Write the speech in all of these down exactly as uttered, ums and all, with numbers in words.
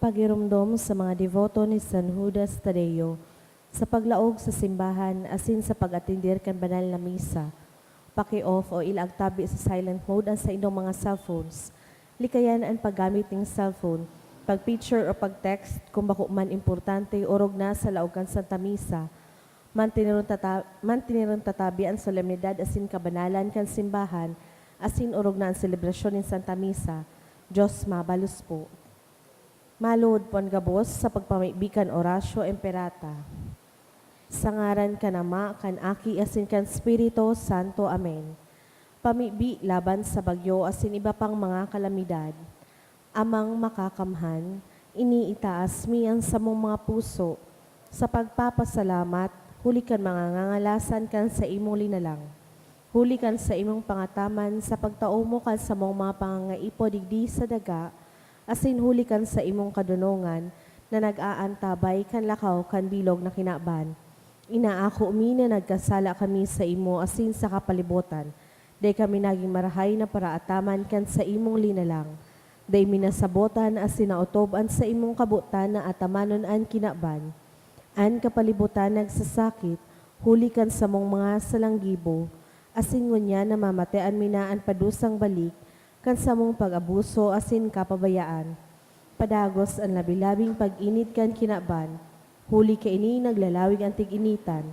Pagiromdom sa mga deboto ni San Judas Tadeo sa paglaog sa simbahan asin sa pag-atender kan banal na misa. Paki-off o ilaag tabi sa silent mode an saindong mga cellphones. Likayan an paggamit nin cellphone, pag-picture o pag-text kun bako man importante o rog na sa laog kan Santa Misa. Mantineron tata-, mantineron tatabi an solemnidad asin kabanalan kan simbahan asin orog na an selebrasyon nin Santa Misa. Diyos mabalos po. Maluod po an gabos sa pagpamibi kan Oratio Imperata. Sa ngaran kan Ama, kan Aki, asin kan Espiritu Santo. Amen. Pamibi laban sa bagyo asin iba pang mga kalamidad. Amang Makakamhan, iniitaas mi an samong mga puso sa pagpapasalamat huli kan mga ngangalasan kan saimong linalang. Huli kan saimong pangataman sa pagtao mo kan samong mga pangangaipo digdi sa daga, asin huli kan saimong kadonongan na nag-aantabay kan lakaw kan bilog na kinaban. Inaako mi na nagkasala kami saimo asin sa kapalibotan. Dai kami nagin marahay na paraataman kan saimong linalang. Dai mi nasabotan asin naotob an saimong kabotan na atamanon an kinaban. An kapalibotan nagsasakit huli kan samong mga salanggibo, asin ngunyan namamatean mi na an padusang balik kan samong pag-abuso asin kapabayaan. Padagos an labi-labing pag-init kan kinaban, huli kaini naglalawig an tig-initan,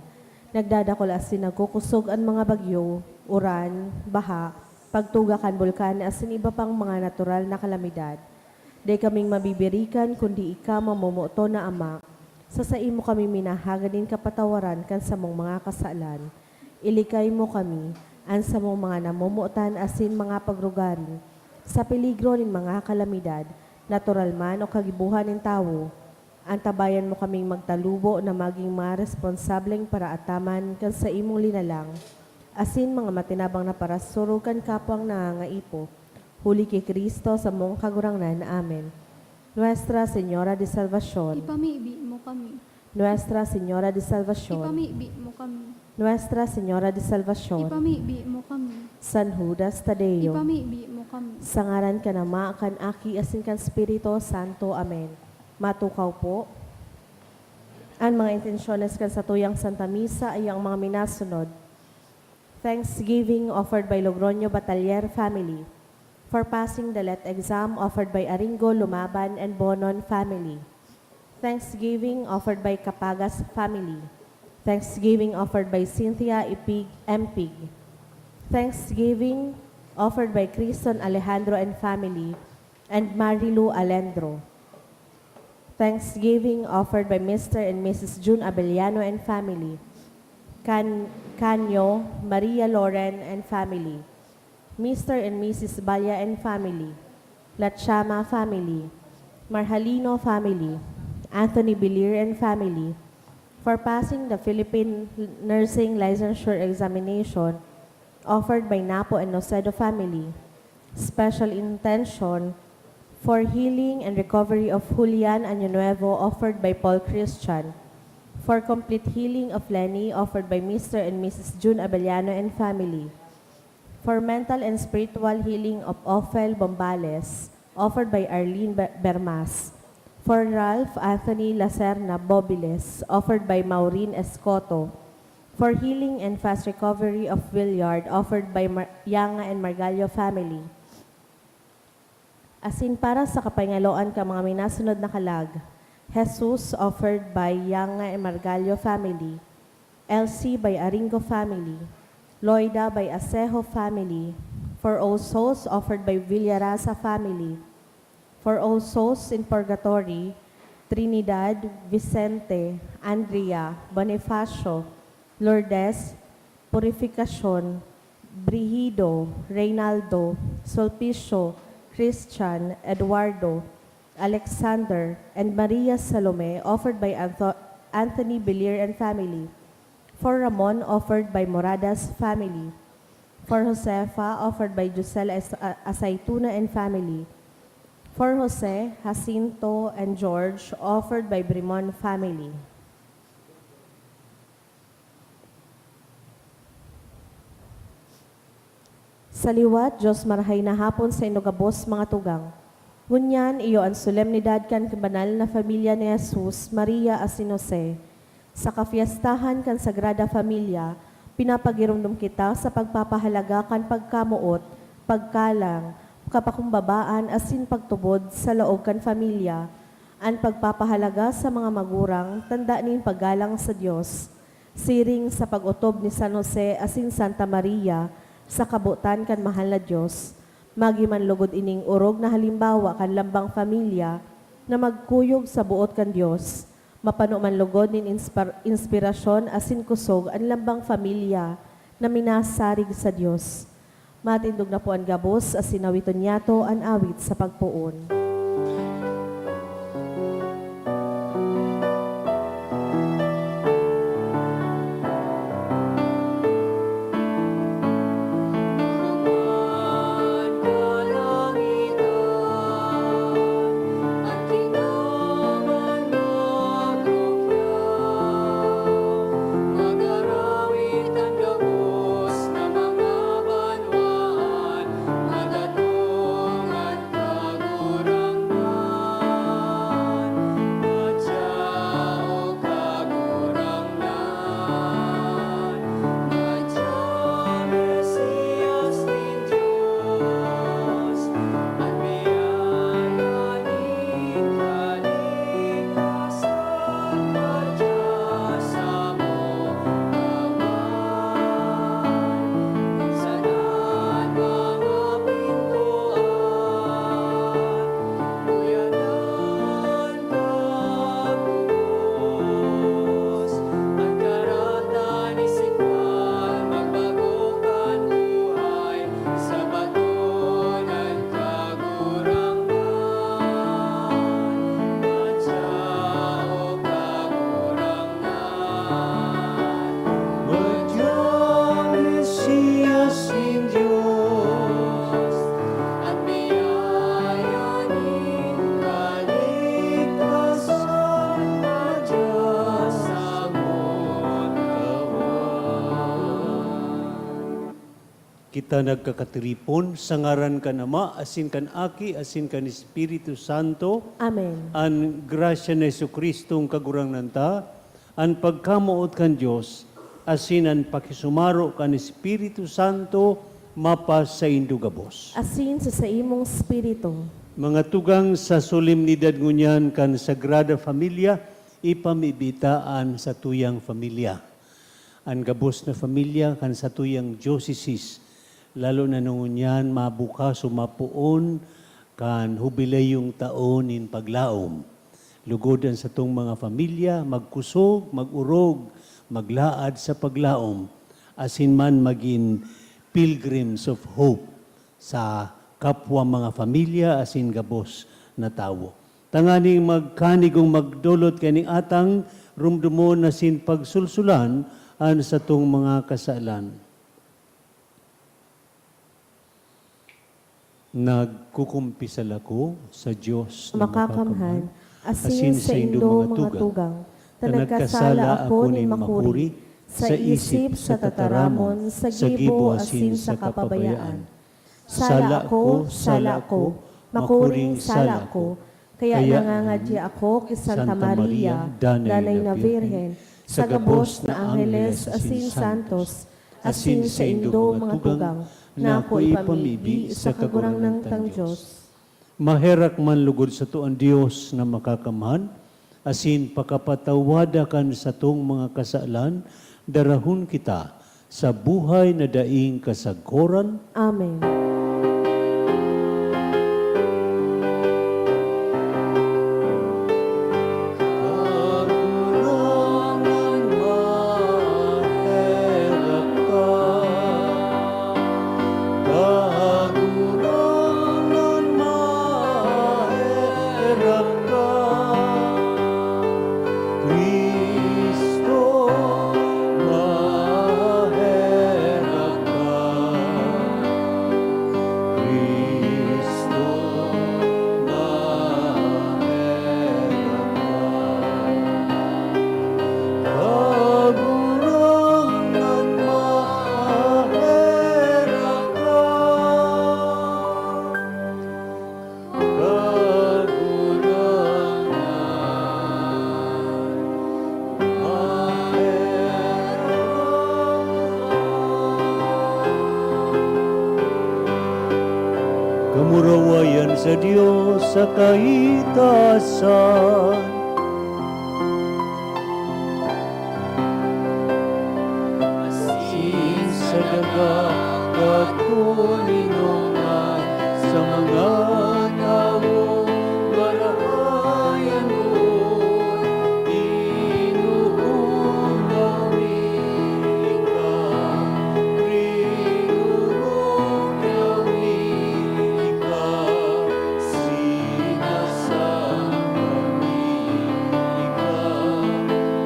nagdadakul asin nagkukosog an mga bagyo, uran, baha, pagtuga kan bulkan asin iba pang mga natural na kalamidad. Dai kaming mabibirikan kundi ika, mamomoton na Ama. Sa saimo kami minahagad nin kapatawaran kan samong mga kasalan. Ilikay mo kami, an samong mga namomotan asin mga pagrugaring, sa peligro nin mga kalamidad, natural man o kagibohan nin tawo. Antabayan mo kaming magtalubo na magin mga responsableng paraataman kan saimong linalang, asin mga matinabang na parasurog kan kapwang nangangaipo. Huli ki Cristo, samong Kagurangnan. Amen. Nuestra Señora de Salvacion. Ipamibi mo kami. Nuestra Señora de Salvacion. Ipamibi mo kami. Nuestra Señora de Salvacion. Ipamibi mo kami. San Judas Tadeo. Ipamibi mo kami. Sa ngaran kan Ama, kan Aki, asin kan Espiritu Santo. Amen. Matukaw po. An mga intensyones kan satuyang Santa Misa ay ang mga minasunod. Thanksgiving offered by Logroño Batalier family. For passing the let exam offered by Aringo Lumaban and Bonon family. Thanksgiving offered by Capagas family. Thanksgiving offered by Cynthia Ipig Empig. Thanksgiving offered by Criston Alejandro and family and Marilu Alendro. Thanksgiving offered by Mister and Missus Jun Abellano and family. Can-, Canyo, Maria Loren and family. Mister and Missus Balla and family. Lachama family. Marhalino family. Anthony Bilir and family. For passing the Philippine Nursing Licensure Examination, offered by Napo and Nocedo family. Special intention for healing and recovery of Julian Año Nuevo, offered by Paul Christian. For complete healing of Lenny, offered by Mister and Missus Jun Abellano and family. For mental and spiritual healing of Ophel Bombales, offered by Arlene Be-, Bermas. For Ralph Anthony Lacerna Bobiles, offered by Maureen Escoto. For healing and fast recovery of Willard, offered by Mar-, Yanga and Margallo family. Asin para sa kapahingaloan kan mga minasunod na kalag, Jesus, offered by Yanga and Margallo family, Elsie by Aringo family, Loida by Asejo family, For All Souls, offered by Villarasa family, For All Souls in Purgatory, Trinidad, Vicente, Andrea, Bonifacio, Lourdes, Purificacion, Brigido, Reynaldo, Sulpicio, Christian, Eduardo, Alexander, and Maria Salome, offered by Anto-, Anthony Belier and family. For Ramon, offered by Moradas family. For Josefa, offered by Giselle As-, A-, Asaituna and family. For Jose, Jacinto, and George, offered by Brimon family. Sa liwat, Diyos, marahay na hapon saindo gabos, mga tugang. Ngunyan, iyo an solemnidad kan banal na pamilya ni Jesus, Maria asin Jose. Sa kapyestahan kan Sagrada Familia, pinapagiromdom kita sa pagpapahalaga kan pagkamoot, pagkalang, kapakumbabaan asin pagtubod sa laog kan pamilya. An pagpapahalaga sa mga magurang, tanda nin paggalang sa Dios. Siring sa pag-otob ni San Jose asin Santa Maria sa kabotan kan mahal na Dios, magin man lugod ining orog na halimbawa kan lambang pamilya na magkuyog sa boot kan Dios. Mapano man lugod nin inspar-, inspirasyon asin kusog an lambang pamilya na minasarig sa Dios. Matindog na po an gabos, asin awiton niyato an awit sa pagpoon. Mag-arawit an gabos na mga banwaan, madatong an Kagurangnan. Madya, O Kagurangnan, madya, Mesiyas nin Dios, an biyaya nin kaligtasan madya samo. Madya, Mesiyas nin Dios, an biyaya nin kaligtasan madya samo. Kita nagkakatiripon sa ngaran kan Ama, asin kan Aki, asin kan Espiritu Santo. Amen. An grasya ni Jesu-Cristong Kagurangnan ta, an pagkamoot kan Dios, asin an pakisumaro kan Espiritu Santo mapasaindo gabos. Asin sa saimong espiritu. Mga tugang, sa solemnidad ngunyan kan Sagrada Familia, ipamibi ta an satuyang familia, an gabos na familia kan satuyang diocese, lalo na ngunyan mabukas o mapoon kan hubileyong taon nin paglaom. Lugod an satong mga pamilya magkusog, mag-orog, maglaad sa paglaom, asin man magin pilgrims of hope sa kapwa mga pamilya asin gabos na tawo. Tanganing magkanigong magdolot kaning atang, romdomon asin pagsulsulan an satong mga kasalan. Nagkukumpisal ako sa Dios na Makakamhan, makakamhan, asin asin sa saindo saindo mga mga tugang, tugang, ta ta nagkasala nagkasala ako ako nin nin makuri, makuri, sa sa isip, isip, sa sa tataramon, tataramon, sa sa gibo, gibo, asin asin sa sa kapabayaan. kapabayaan. Sala ko, sala ko, makuring sala ko, kaya Kaya nangangadya ako ki Santa Santa Maria, Maria, Danay Danay na na Birhen, Birhen, sa sa gabos gabos na na angheles angheles asin asin santos, santos, asin asin saindo saindo mga mga tugang, tugang, na na ako ako ipamibi ipamibi sa sa Kagurangnan Kagurangnan tang tang Dios. Dios. Maherak man lugod sato an Dios na makakamhan, asin pakapatawada kan satong mga kasalan, darahon kita sa buhay na daing kasagkoran. Amen. Kagurangnan, maherak ka. Kagurangnan, maherak ka. Cristo, maherak ka. Dios sa kaitasan. Asin sa daga, katoninongan sa mga tawo marahay an buot. Inuhom kami ika, rinurugyaw mi ika, sinasamba mi ika,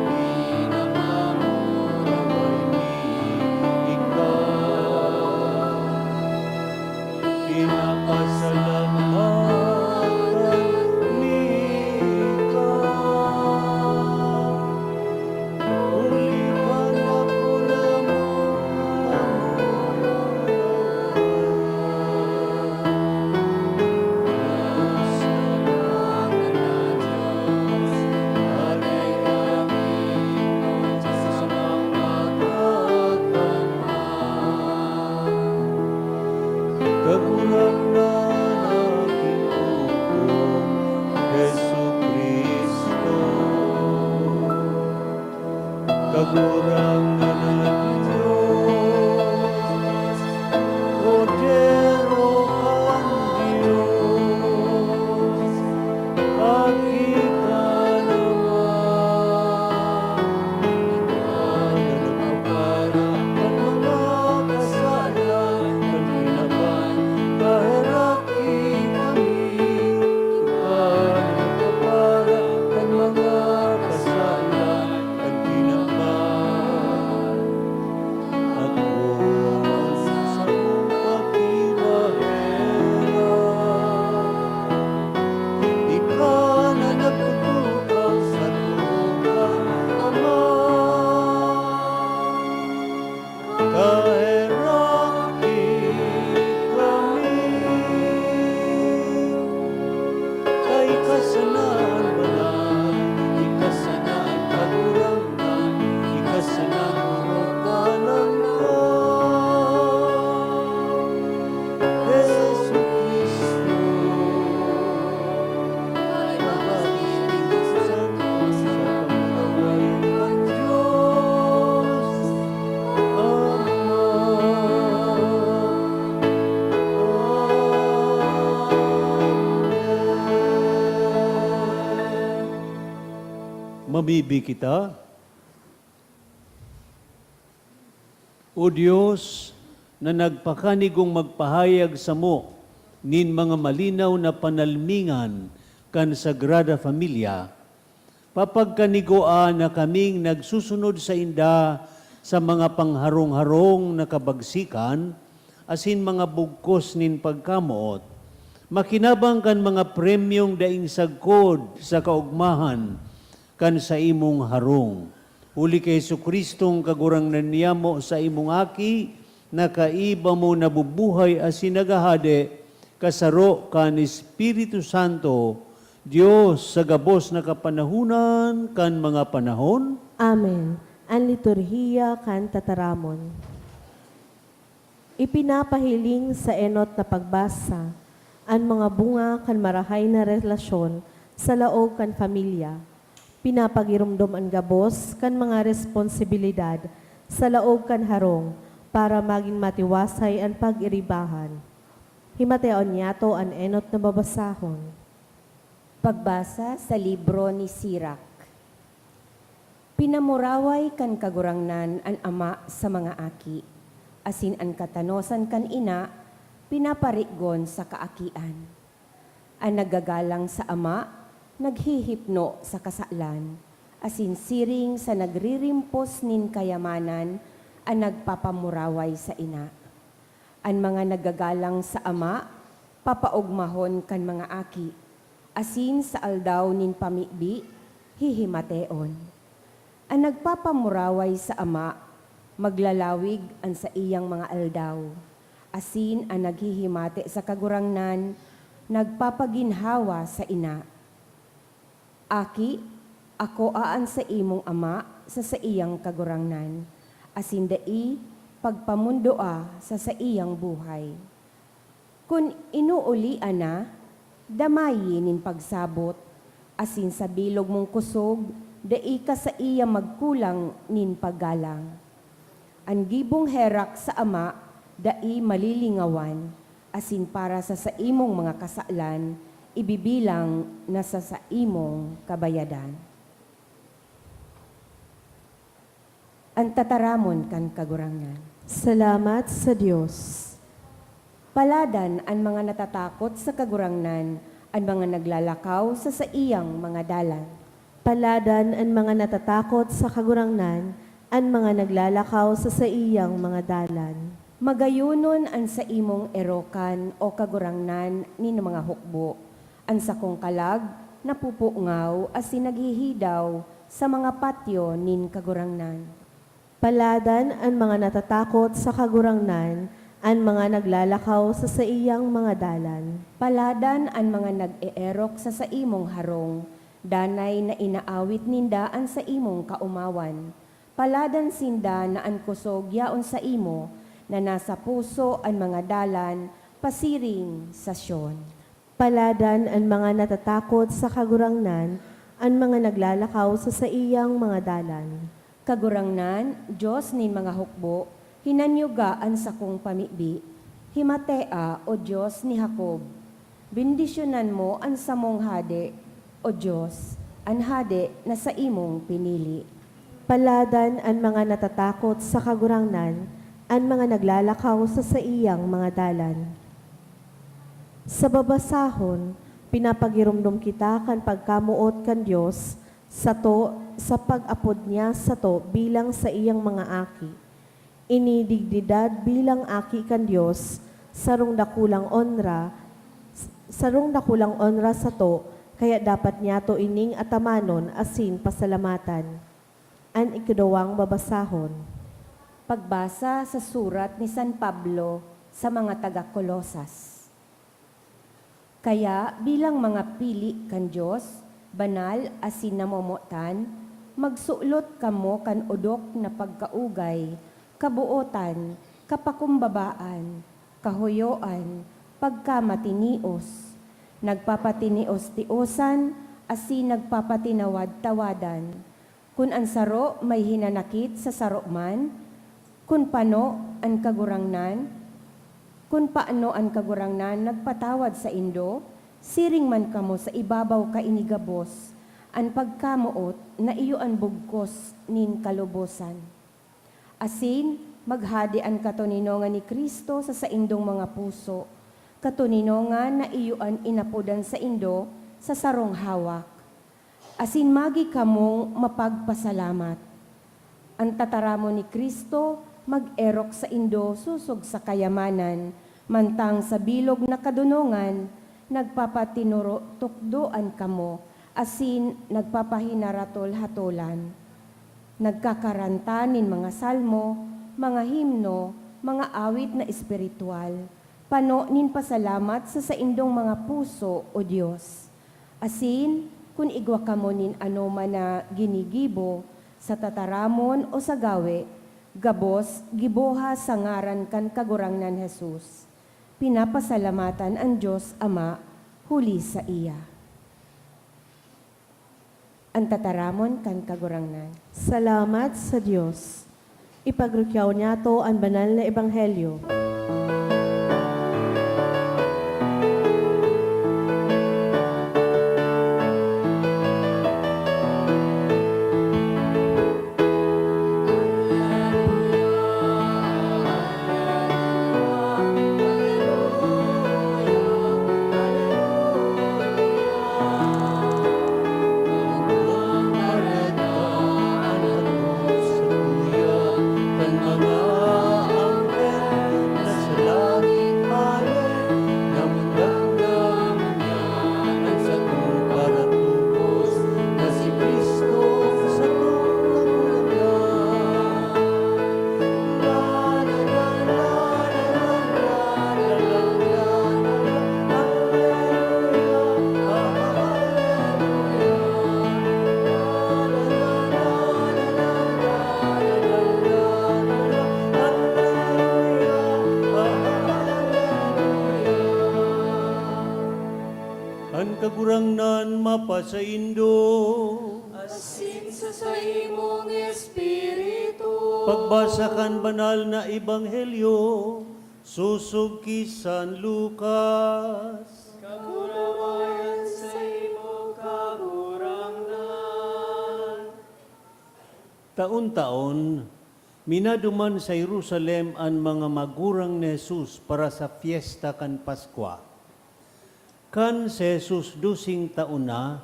pinapamuraway mi ika. Pinapasalamatan mi ka. Huli kan dakula mong pamumuhay. Daos na ngaran na Dios, Padre, Ama, Espiritu Santo, Kagurangnan na ginoo, Jesu-Cristo. Kagurangnan na Dios, Kordero kan Dios. Aki ka naman, ika na nagpapara kan mga kasalan kan kinaban. Kaheraki kami, ika na nagpapara kan mga kasalan kan kinaban. Ako an sarong pakimaherak. Ika na nagtutukaw sa tugang Ama. Kaheraki kami. Ika sana an banal, ika sana an Kagurangnan, ika sana an puro kalangan. Jesu-Cristo, ay mga Espiritu Santo, sa pagkawayan kan Dios. Mamibi kita. O Dios, na nagpakanigong magpahayag samo nin mga malinaw na panalmingan kan Sagrada Familia, papagkanigoa na kaming nagsusunod sainda sa mga pangharong-harong na kabagsikan asin mga bugkos nin pagkamoot, makinabang kan mga premyong daing sagkod sa kaogmahan kan saimong harong. Huli ki Jesu-Cristong Kagurangnan niyamo, saimong Aki, na kaiba mo nabubuhay asin naghahade, kasaro kan Espiritu Santo, Dios sa gabos na kapanahonan kan mga panahon. Amen. An liturhiya kan tataramon. Ipinapahiling sa enot na pagbasa an mga bunga kan marahay na relasyon sa laog kan pamilya. Pinapagiromdom an gabos kan mga responsibilidad sa laog kan harong para magin matiwasay an pag-iribahan. Himateon niyato an enot na babasahon. Pagbasa sa libro ni Sirak. Pinamuraway kan Kagurangnan an ama sa mga aki, asin an katanosan kan ina pinaparigon sa kaakian. An naggagalang sa ama naghihipno sa kasalan, asin siring sa nagririmpos nin kayamanan an nagpapamuraway sa ina. An mga naggagalang sa ama, papaogmahon kan mga aki, asin sa aldaw nin pamibi, hihimateon. An nagpapamuraway sa ama, maglalawig an saiyang mga aldaw, asin an naghihimate sa Kagurangnan, nagpapaginhawa sa ina. Aki, akoa an saimong ama sa saiyang kagurangnan, asin dai pagpamundoa sa saiyang buhay. Kun inuulian na, Damayi nin pagsabot, asin sa bilog mong kusog, dai ka saiya magkulang nin paggalang. An gibong herak sa Ama dai malilingawan, asin para sa saimong mga kasalan, ibibilang na sa saimong kabayadan. An tataramon kan Kagurangnan. Salamat sa Dios. Paladan an mga natatakot sa Kagurangnan, an mga naglalakaw sa saiyang mga dalan. Paladan an mga natatakot sa Kagurangnan, an mga naglalakaw sa saiyang mga dalan. Magayonon an saimong erokan, O Kagurangnan nin mga hukbo, an sakong kalag napupungaw asin naghihidaw sa mga patyo nin Kagurangnan. Paladan an mga natatakot sa Kagurangnan, an mga naglalakaw sa saiyang mga dalan. Paladan an mga nag-eerok sa saimong harong, danay na inaawit ninda an saimong kaomawan. Paladan sinda na an kusog yaon saimo, na nasa puso an mga dalan pasiring sa Sion. Paladan an mga natatakot sa Kagurangnan, an mga naglalakaw sa saiyang mga dalan. Kagurangnan, Dios nin mga hukbo, hinanyuga an sakong pamibi. Himatea, O Dios ni Jacob. Bendisyonan mo an samong hade, O Dios, an hade na saimong pinili. Paladan an mga natatakot sa Kagurangnan, an mga naglalakaw sa saiyang mga dalan. Sa babasahon, pinapagiromdom kita kan pagkamoot kan Dios sato sa pag-apod niya sato bilang saiyang mga aki. Ini dignidad bilang aki kan Dios, sarong dakulang onra, sarong dakulang onra sato, kaya dapat niyato ining atamanon asin pasalamatan. An ikaduwang babasahon. Pagbasa sa surat ni San Pablo sa mga taga Colosas. Kaya, bilang mga pili kan Dios, banal asin namomotan, magsulot kamo kan odok na pagkaugay, kabootan, kapakumbabaan, kahoyoan, pagkamatinios, nagpapatinios-tiosan, asin nagpapatinawad-tawadan. Kun an saro may hinanakit sa saro man, kun pano an Kagurangnan, kun paano an Kagurangnan nagpatawad saindo, siring man kamo sa ibabaw kaini gabos, an pagkamoot na iyo an bugkos nin kalobosan. Asin, maghade an katoninongan ni Cristo sa saindong mga puso, katoninongan na iyo an inapodan saindo sa sarong hawak. Asin magi kamong mapagpasalamat. An tataramon ni Cristo mag-erok saindo sosog sa kayamanan, mantang sa bilog na kadonongan, nagpapatinuro-tukdoan kamo asin nagpapahinaratol-hatolan. Nagkakaranta nin mga salmo, mga himno, mga awit na espiritual, pano nin pasalamat sa saindong mga puso, O Dios. Asin, kun igwa kamo nin anoman na ginigibo, sa tataramon o sa gawe, gabos giboha sa ngaran kan Kagurangnan Jesus. Pinapasalamatan an Dios Ama huli saiya. An tataramon kan Kagurangnan. Salamat sa Dios. Ipagrukyaw niyato an banal na ebanghelyo. Saindo. Asin sa saimong espiritu. Pagbasa kan banal na ebanghelyo sosog ki San Lucas. Kagurawayan saimo, Kagurangnan. Taon-taon, minaduman sa Jerusalem an mga magurang ni Jesus para sa pyesta kan Paskwa. Kan si Jesus doseng taon na,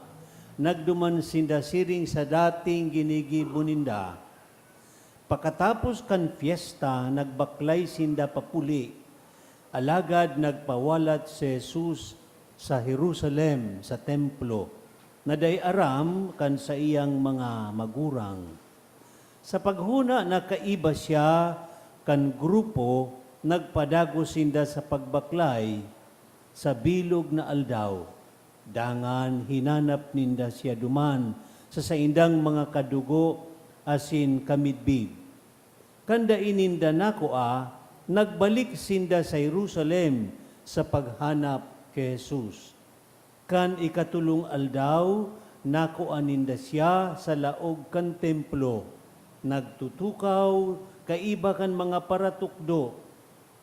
nagduman sinda siring sa dating ginigibo ninda. Pakatapos kan pyesta, nagbaklay sinda papuli. Alagad nagpawalat si Jesus sa Jerusalem, sa Templo, na dai aram kan saiyang mga magurang. Sa paghona na kaiba siya kan grupo, nagpadagos sinda sa pagbaklay sa bilog na aldaw. Dangan hinanap ninda siya duman sa saindang mga kadugo asin kamidbid. Kan dai ninda nakua, nagbalik sinda sa Jerusalem sa paghanap ki Jesus. Kan ikatolong aldaw, nakua ninda siya sa laog kan Templo. Nagtutukaw kaiba kan mga paratukdo.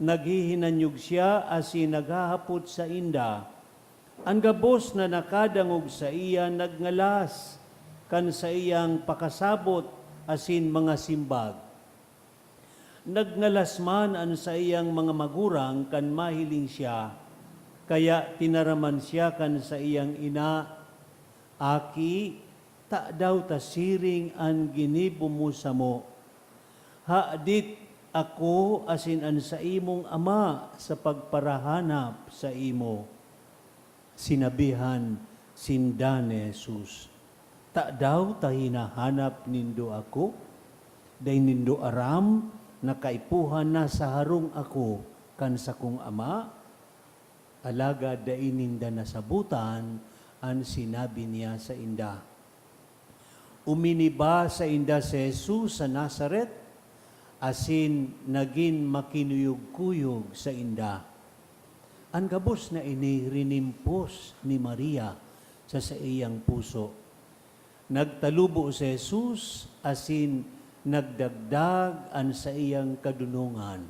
Naghihinanyog siya asin naghahapot sainda. An gabos na nakadangog saiya nagngalas kan saiyang pakasabot asin mga simbag. Nagngalas man an saiyang mga magurang kan mahiling siya, kaya tinaraman siya kan saiyang ina, "Aki, tadaw ta siring an ginibo mo samo? Hadit ako asin an saimong ama sa pagparahanap saimo." Sinabihan sinda ni Jesus, "Tadaw ta hinahanap nindo ako? Dai nindo aram na kaipuhan na sa harong ako kan sakong Ama?" Alagad dai ninda nasabotan an sinabi niya sainda. Uminiba sainda si Jesus sa Nazaret, asin nagin makinuyog-kuyog sainda. An gabos na ini rinimpos ni Maria sa saiyang puso. Nagtalubo si Jesus asin nagdagdag an saiyang kadonongan.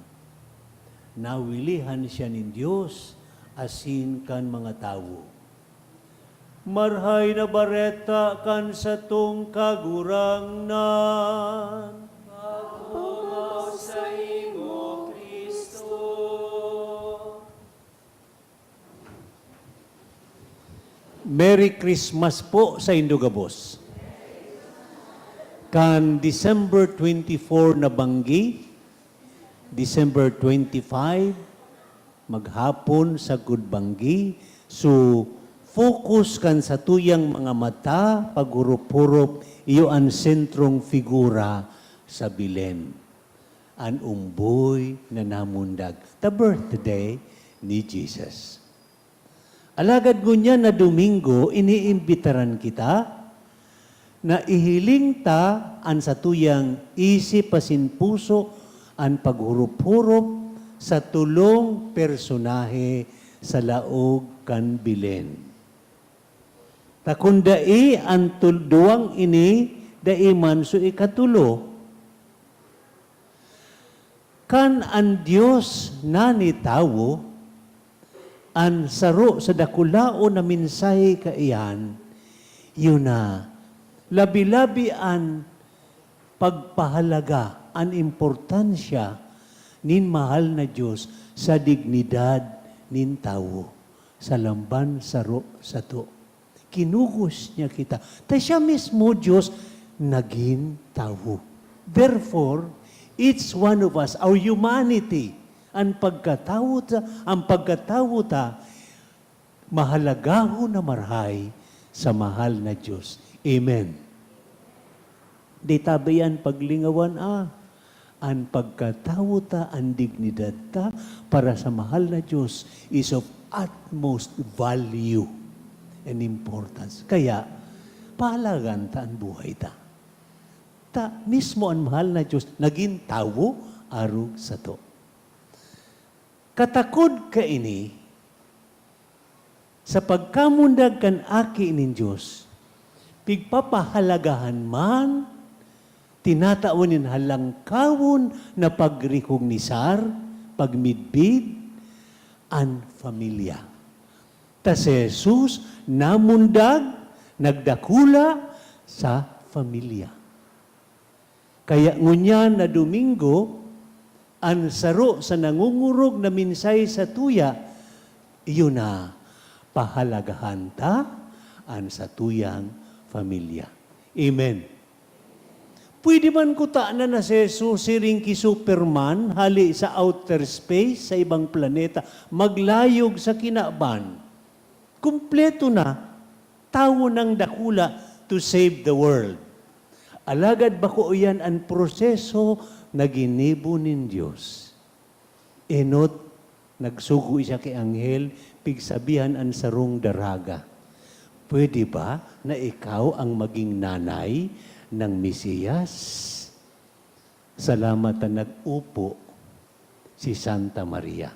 Nawilihan siya nin Dios asin kan mga tawo. Marahay na Bareta kan satong Kagurangnan. Makomaw saimo, Cristo. Merry Christmas po saindo gabos. Kan December twenty-four na banggi, December twenty-five, maghapon, sagkod banggi. So, focus kan satuyang mga mata, paghurup-hurup, iyo an sentrong figura sa Belen, an umboy na namundag, the birthday ni Jesus. Alagad ngunyan na Domingo, iniimbitaran kita na ihiling ta an satuyang isip asin puso, an paghurup-hurup sa tolong personahe sa laog kan Belen. Ta kun dai an tul-, duwang ini, dai man so ikatolo. Kan an Dios nani tawo, an saro sa dakulaon na mensahe kaiyan, iyo na, labi-labi an pagpahalaga, an importansya nin mahal na Dios sa dignidad nin tawo, sa lamban saro sato. Kinugos niya kita. Ta siya mismo, Dios, nagin tawo. Therefore, each one of us, our humanity, an pagkatawo ta, an pagkatawo ta, mahalagahon na marahay sa mahal na Dios. Amen. Di tabi yan paglingawan, ah. An pagkatawo ta, an dignidad ta, para sa mahal na Dios is of utmost value and importance. Kaya, pahalagan ta an buhay ta. Ta, mismo an mahal na Dios nagin tawo arog sato. Katakod kaini, sa pagkamundag kan Aki nin Dios, Pigpapahalagahan man, tinatawan nin halangkawon na pagrekognisar, pagmidbid, an pamilya. Ta si Jesus namundag, nagdakula sa pamilya. Kaya ngunyan na Domingo, an saro sa nangungurog na mensahe sa tuya, iyo na, pahalagahan ta an satuyang pamilya. Amen. Pwede man kutana na si Jesus siring ki Superman, hali sa outer space, sa ibang planeta, maglayog sa kinaban. Kumpleto na, tawo nang dakula to save the world. Alagad bako iyan an proseso na ginibo nin Dios. Enot, nagsugo siya ki anghel, pigsabihan an sarong daraga, "Pwede ba na ikaw ang maging nanay ng Mesiyas?" Salamat ta nag-opo si Santa Maria.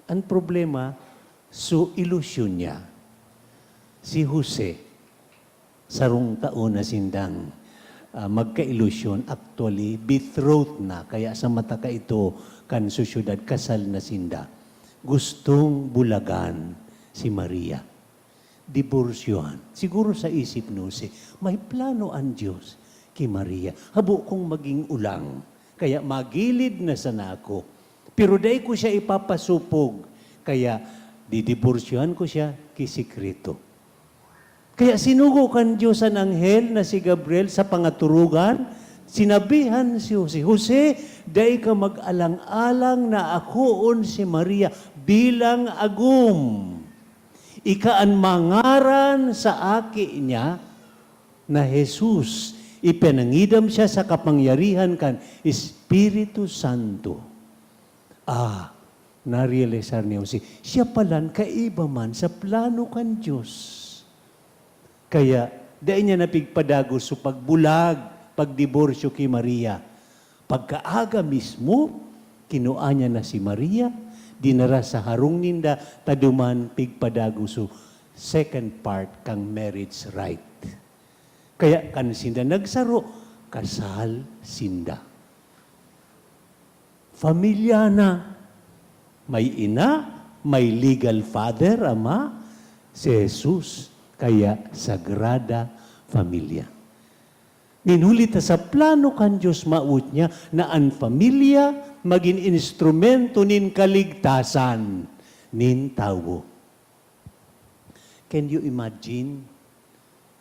An problema, so ilusyon niya. Si Jose, sarong taon na sindang, ah, magkailusyon. Actually, betrothed na, kaya sa mata kaito kan sosyedad, kasal na sinda. Gustong bulagan si Maria. Diborsyohan. Siguro sa isip ni Jose, "May plano an Dios ki Maria. Habo kong maging ulang, kaya magilid na sana ako. Pero dai ko siya ipapasupog, kaya didiborsyohan ko siya ki sekreto." Kaya sinugo kan Dios an anghel na si Gabriel sa pangaturugan, sinabihan si Jose, "Jose, dai ka mag-alang-alang na akoon si Maria bilang agom. Ika an mangaran sa aki niya na Jesus. Ipinangidam siya sa kapangyarihan kan Espiritu Santo." Ah, narealisar ni Jose, siya palan kaiba man sa plano kan Dios. Kaya, dai niya na pigpadagos so pagbulag, pagdiborsyo ki Maria. Pagkaaga mismo, kinua niya na si Maria, dinara sa harong ninda, ta duman pigpadagos so second part kan marriage rite. Kaya kan sinda nagsaro, kasal sinda. Pamilya na. May ina, may legal father, ama, si Jesus. Kaya Sagrada Familia. Nin huli ta sa plano kan Dios, mawot niya na an pamilya magin instrumento nin kaligtasan nin tawo. Can you imagine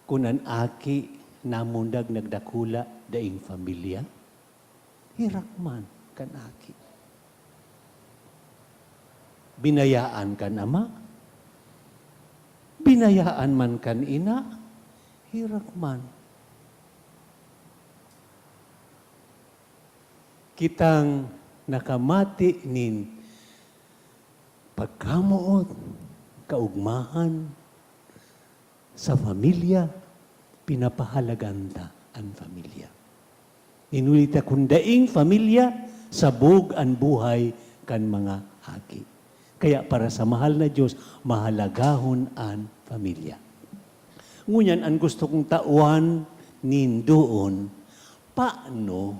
kun an aki namundag nagdakula daing pamilya? Herak man kan aki. Binayaan kan ama, binayaan man kan ina, herak man. Kitang nakamati nin pagkamoot, kaugmahan, sa pamilya, pinapahalagan ta an pamilya. Nin huli ta kun daing pamilya, sabog an buhay kan mga aki. Kaya para sa mahal na Dios, mahalagahon an pamilya. Ngunyan, an gusto kong tawan nindoon, paano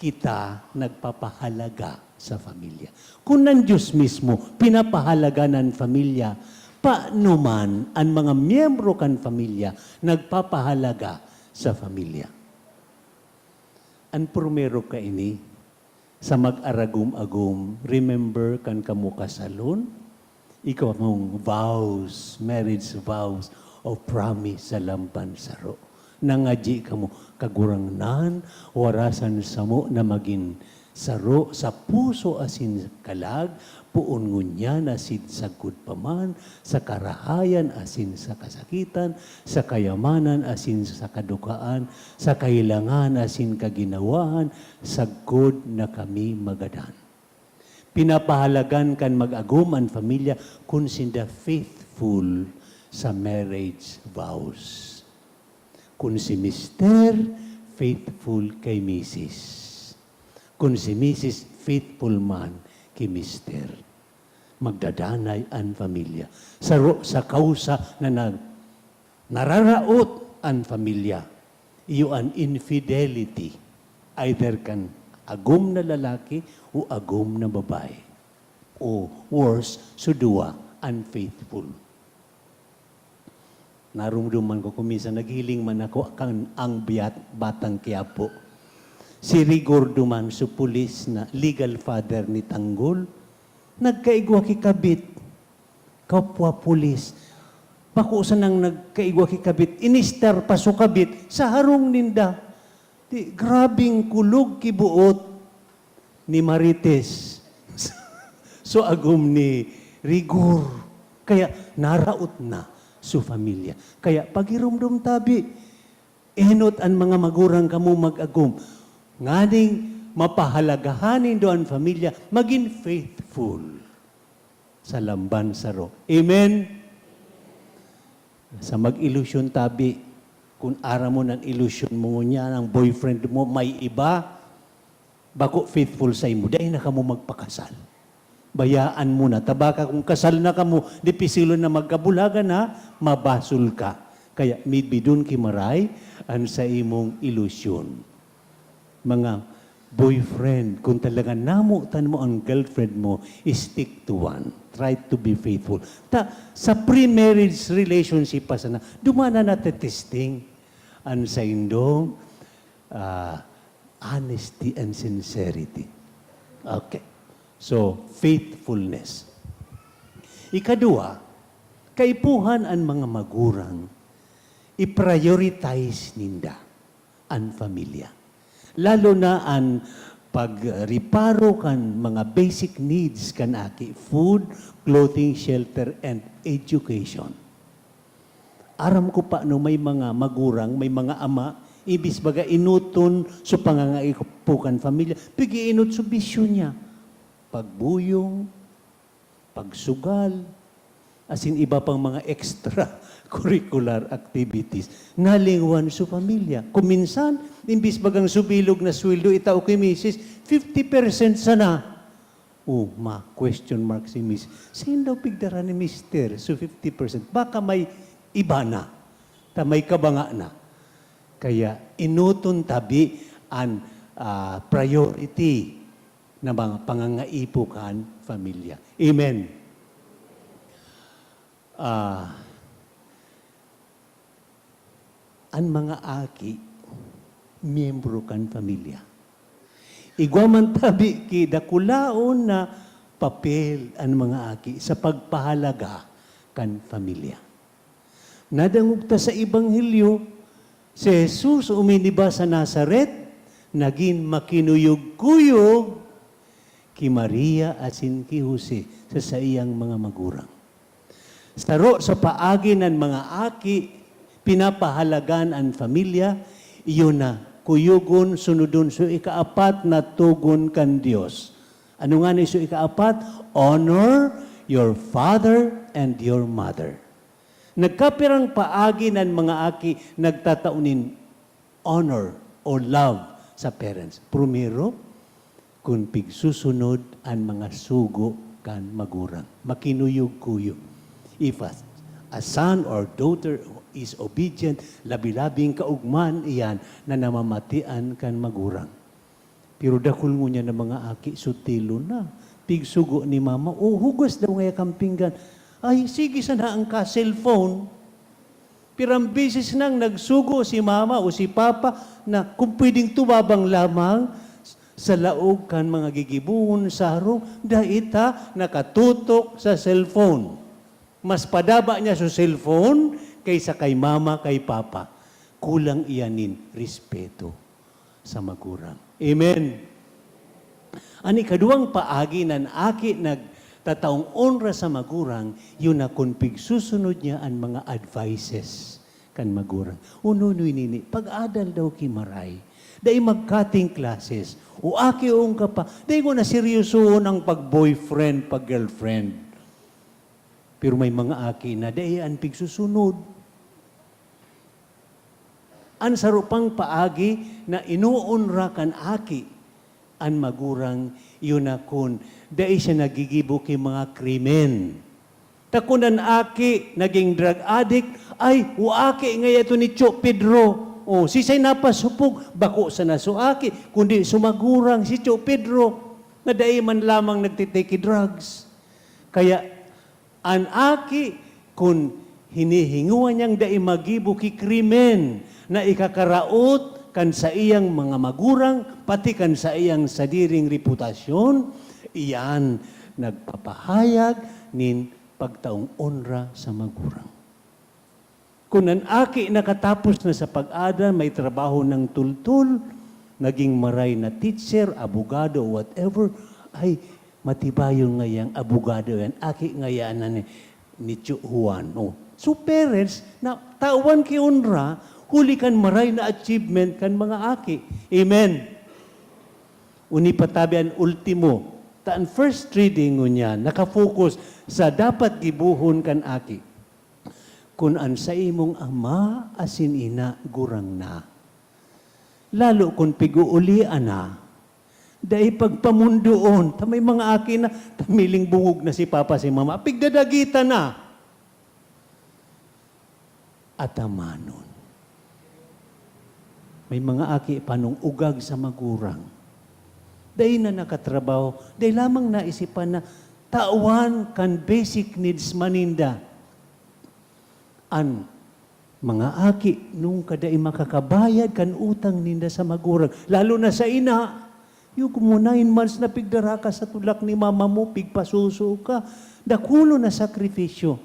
kita nagpapahalaga sa pamilya? Kun an Dios mismo pinapahalaga an pamilya, paano man an mga miyembro kan pamilya nagpapahalaga sa pamilya? An primero kaini, sa mag-aragom-agom, remember kan kamo kasalon? Ika mong vows, marriage vows, o promise sa lampan saro. Nangadyi kamo, "Kagurangnan, warasan samo na magin saro sa puso asin kalag, poon ngunyan asin sagkod pa man, sa karahayan asin sa kasakitan, sa kayamanan asin sa kadukaan, sa kahilangan asin kaginawahan, sagkod na kami magadan." Pinapahalagan kan mag-agom an pamilya kun sinda faithful sa marriage vows. Kun si mister, faithful kay misis. Kun si misis, faithful man ki mister. Magdadanay an pamilya. Saro sa kausa na nag-, Nararaot an pamilya, iyo an infidelity, either kan agom na lalaki o agom na babae, o worse, so duwa, unfaithful. Narumduman ko kung minsan naghiling man ako kan ang biyat-, batang Quiapo. Si Rigor duman, so pulis na legal father ni Tanggol, nagkaigwa ki kabit. Kapwa pulis. Bako sanang nagkaigwa ki kabit, inistar pa so kabit sa harong ninda. Di, grabing kulog ki buot ni Marites. So, agom ni Rigor. Kaya, naraot na so pamilya. Kaya, paghiromdom tabi, enot an mga magurang kamo mag-agom. Nganing mapahalagahan nindo an pamilya, magin faithful sa lamban saro. Amen? Sa mag-ilusyon tabi, kun aram mo nan ilusyon mo ngunyan, ang boyfriend mo may iba, bako faithful saimo, dai na kamo magpakasal. Bayaan mo na. Ta baka kun kasal na kamo, dipisilon na magkabulagan na, mabasol ka. Kaya midbidon ki maray an saimong ilusyon. Mga boyfriend, kung talaga namotan mo ang girlfriend mo, stick to one. Try to be faithful. Ta, sa pre-marriage relationship pa sana, duman na natetesting an saindong, ah, honesty and sincerity. Okay. So, faithfulness. Ikadua, kaipuhan an mga magurang i-prioritize ninda an pamilya. Lalo na an pagreparo kan mga basic needs kan aki, food, clothing, shelter, and education. Aram ko pa no may mga magurang, may mga ama, ibis baga enoton so pangangaipo kan pamilya, pig-ienot so bisyo niya. Pagbuyong, pagsugal, asin iba pang mga extracurricular activities. Nalingwan so pamilya. Kung minsan, imbis bagang subilog na sweldo itao ki misis, fifty percent sana. Oh, ma-question mark si misis. Saen daw pigdara ni mister? So, fifty percent. Baka may iba na. Ta may kabanga na. Kaya, enoton tabi an, ah, priority na mga pangangaipo kan pamilya. Amen. Ah, an mga aki, miyembro kan pamilya. Igwa man tabi ki dakulaon na papel an mga aki sa pagpahalaga kan pamilya. Nadangog ta sa Ebanghelyo, si Jesus uminiba sa Nazaret, nagin makinuyog-kuyog ki Maria asin ki Jose sa saiyang mga magurang. Saro sa paagi nan mga aki, pinapahalagan an pamilya, iyo na, kuyogon, sunodon so ikaapat na togon kan Dios. Ano ngani so ikaapat? Honor your father and your mother. Nagkapirang paagi nan mga aki nagtatao nin honor o love sa parents. Primero, kun pigsusunod an mga sugo kan magurang. Makinuyog-kuyog. If a, a son or daughter is obedient, labi-labing kaogmahan iyan na namamatian kan magurang. Pero dakul ngunyan na mga aki, sutilon na. Pigsugo ni mama, "O, hugas daw ngaya kan pinggan." Ay, sige sana ang ka-cellphone. Pirang beses nang nagsugo si mama o si papa na kung pwedeng tumabang lamang sa laog kan mga gigibohon sa harong, dai ta nakatutok sa cellphone. Mas padaba niya sa cellphone kaysa kay mama, kay papa. Kulang iyan nin respeto sa magurang. Amen. An ikaduwang paagi nan aki nagtataong onra sa magurang, iyo na kun pigsusunod niya an mga advices kan magurang. Unonoy nini, pag-adal daw ki maray. Dai mag-cutting classes. O aki, oon ka pa. Dai ko na seryosohon ang pag-boyfriend, pag-girlfriend. Pero may mga aki na dai an pigsusunod. An saro pang paagi na inoonra kan aki an magurang, iyo na kun dai siya naggigibo ki mga krimen. Ta kun an aki naging drug addict, ay, o aki ngaya ito ni Tio Pedro. O, sisay napasupog? Bako sana so aki, kundi so magurang, si Tio Pedro, na dai man lamang nagtitake drugs. Kaya, an aki, kun hinihingowa niyang dai magibo ki krimen na ikakaraot kan saiyang mga magurang, pati kan saiyang sadiring reputasyon, iyan nagpapahayag nin pagtaong onra sa magurang. Kun an aki nakatapos na sa pag-ada, may trabaho ng tultol, naging maray na teacher, abogado, whatever, ay, matibayon ngayang abogado yan. Aki ngaya na ni, ni Tio Juan. Oh. So, parents, na tawan ki onra, huli kan maray na achievement kan mga aki. Amen. Uni patabi an ultimo, ta an first reading ngunyan nakafocus sa dapat gibohon kan aki. Kun an saimong ama asin ina gurang na, lalo kun pig-uulian na, dai pagpamundoon, ta may mga aki na, tamiling bungog na si papa, si mama, pigdadagitan na. Atamanon. May mga aki pa nung ugag sa magurang. Dai na nakatrabaho, dai lamang naisipan na tawan kan basic needs man ninda. An mga aki, nung kadai makakabayad kan utang ninda sa magurang, lalo na sa ina, "Yugo mo, nine months na pigdara ka sa tulak ni mama mo, pigpasuso ka." Dakolo na sakripisyo.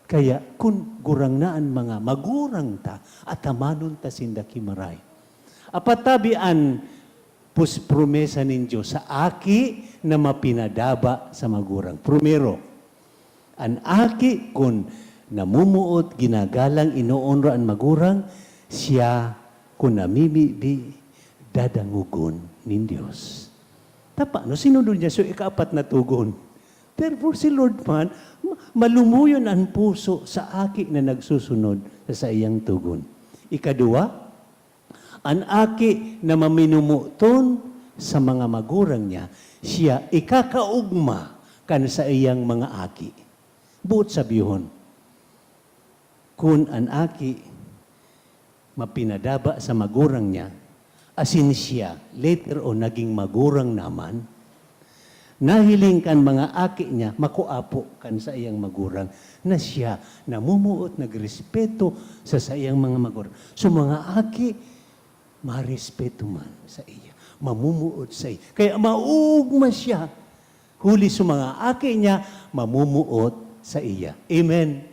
Kaya, kun gurang na an mga magurang ta, atamanon ta sinda ki maray. Apat tabi an pus-, promesa nin Dios sa aki na mapinadaba sa magurang. Primero, an aki, kun namumuot, ginagalang, inoonra an magurang, siya, kun namimibi, dadangogon nin Dios. Ta paano sinunod niya so ikaapat na togon? Therefore, si Lord man, ma-, malumuyon an puso sa aki na nagsusunod sa saiyang togon. Ikaduwa, an aki na maminumoton sa mga magurang niya, siya ikakaogma kan saiyang mga aki. Boot sabihon, kun an aki mapinadaba sa magurang niya, asin siya, later on, naging magurang naman, nahiling kan mga aki niya, makuapo kan saiyang magurang, na siya namumuot, nagrespeto sa saiyang mga magurang. So, mga aki, marespeto man sa iya, mamumuot sa iya. Kaya maugma siya, huli sa mga aki niya, mamumuot sa iya. Amen.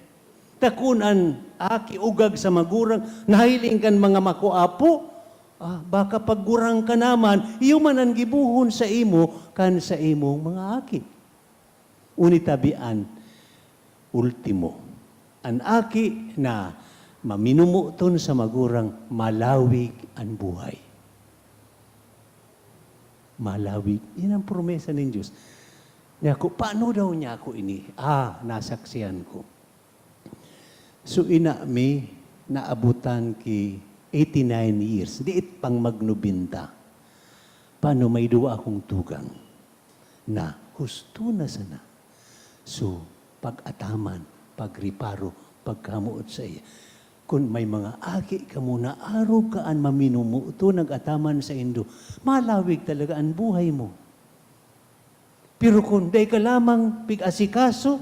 Ta kun an aki ugag sa magurang, nahiling kan mga makuapo, ah, baka paggurang ka naman, iyo man an gibohon sa imo kan sa imong mga aki. Uni tabi an ultimo, an aki na maminumoton sa magurang, malawig an buhay. Malawig. Yan ang promesa nin Diyos. Niya ako, "Paano daw niya ako ini?" Ah, nasaksihan ko. So, ina mi, naabutan ki eighty-nine years. Diit pang magnobenta. Paano may duwa akong tugang na husto na sana? So, pag-ataman, pagriparo, pagkamoot sa iya. Kun may mga aki kamo na arog ka an maminumoto, nag-ataman saindo, malawig talaga an buhay mo. Pero kun dai ka lamang pig-asikaso,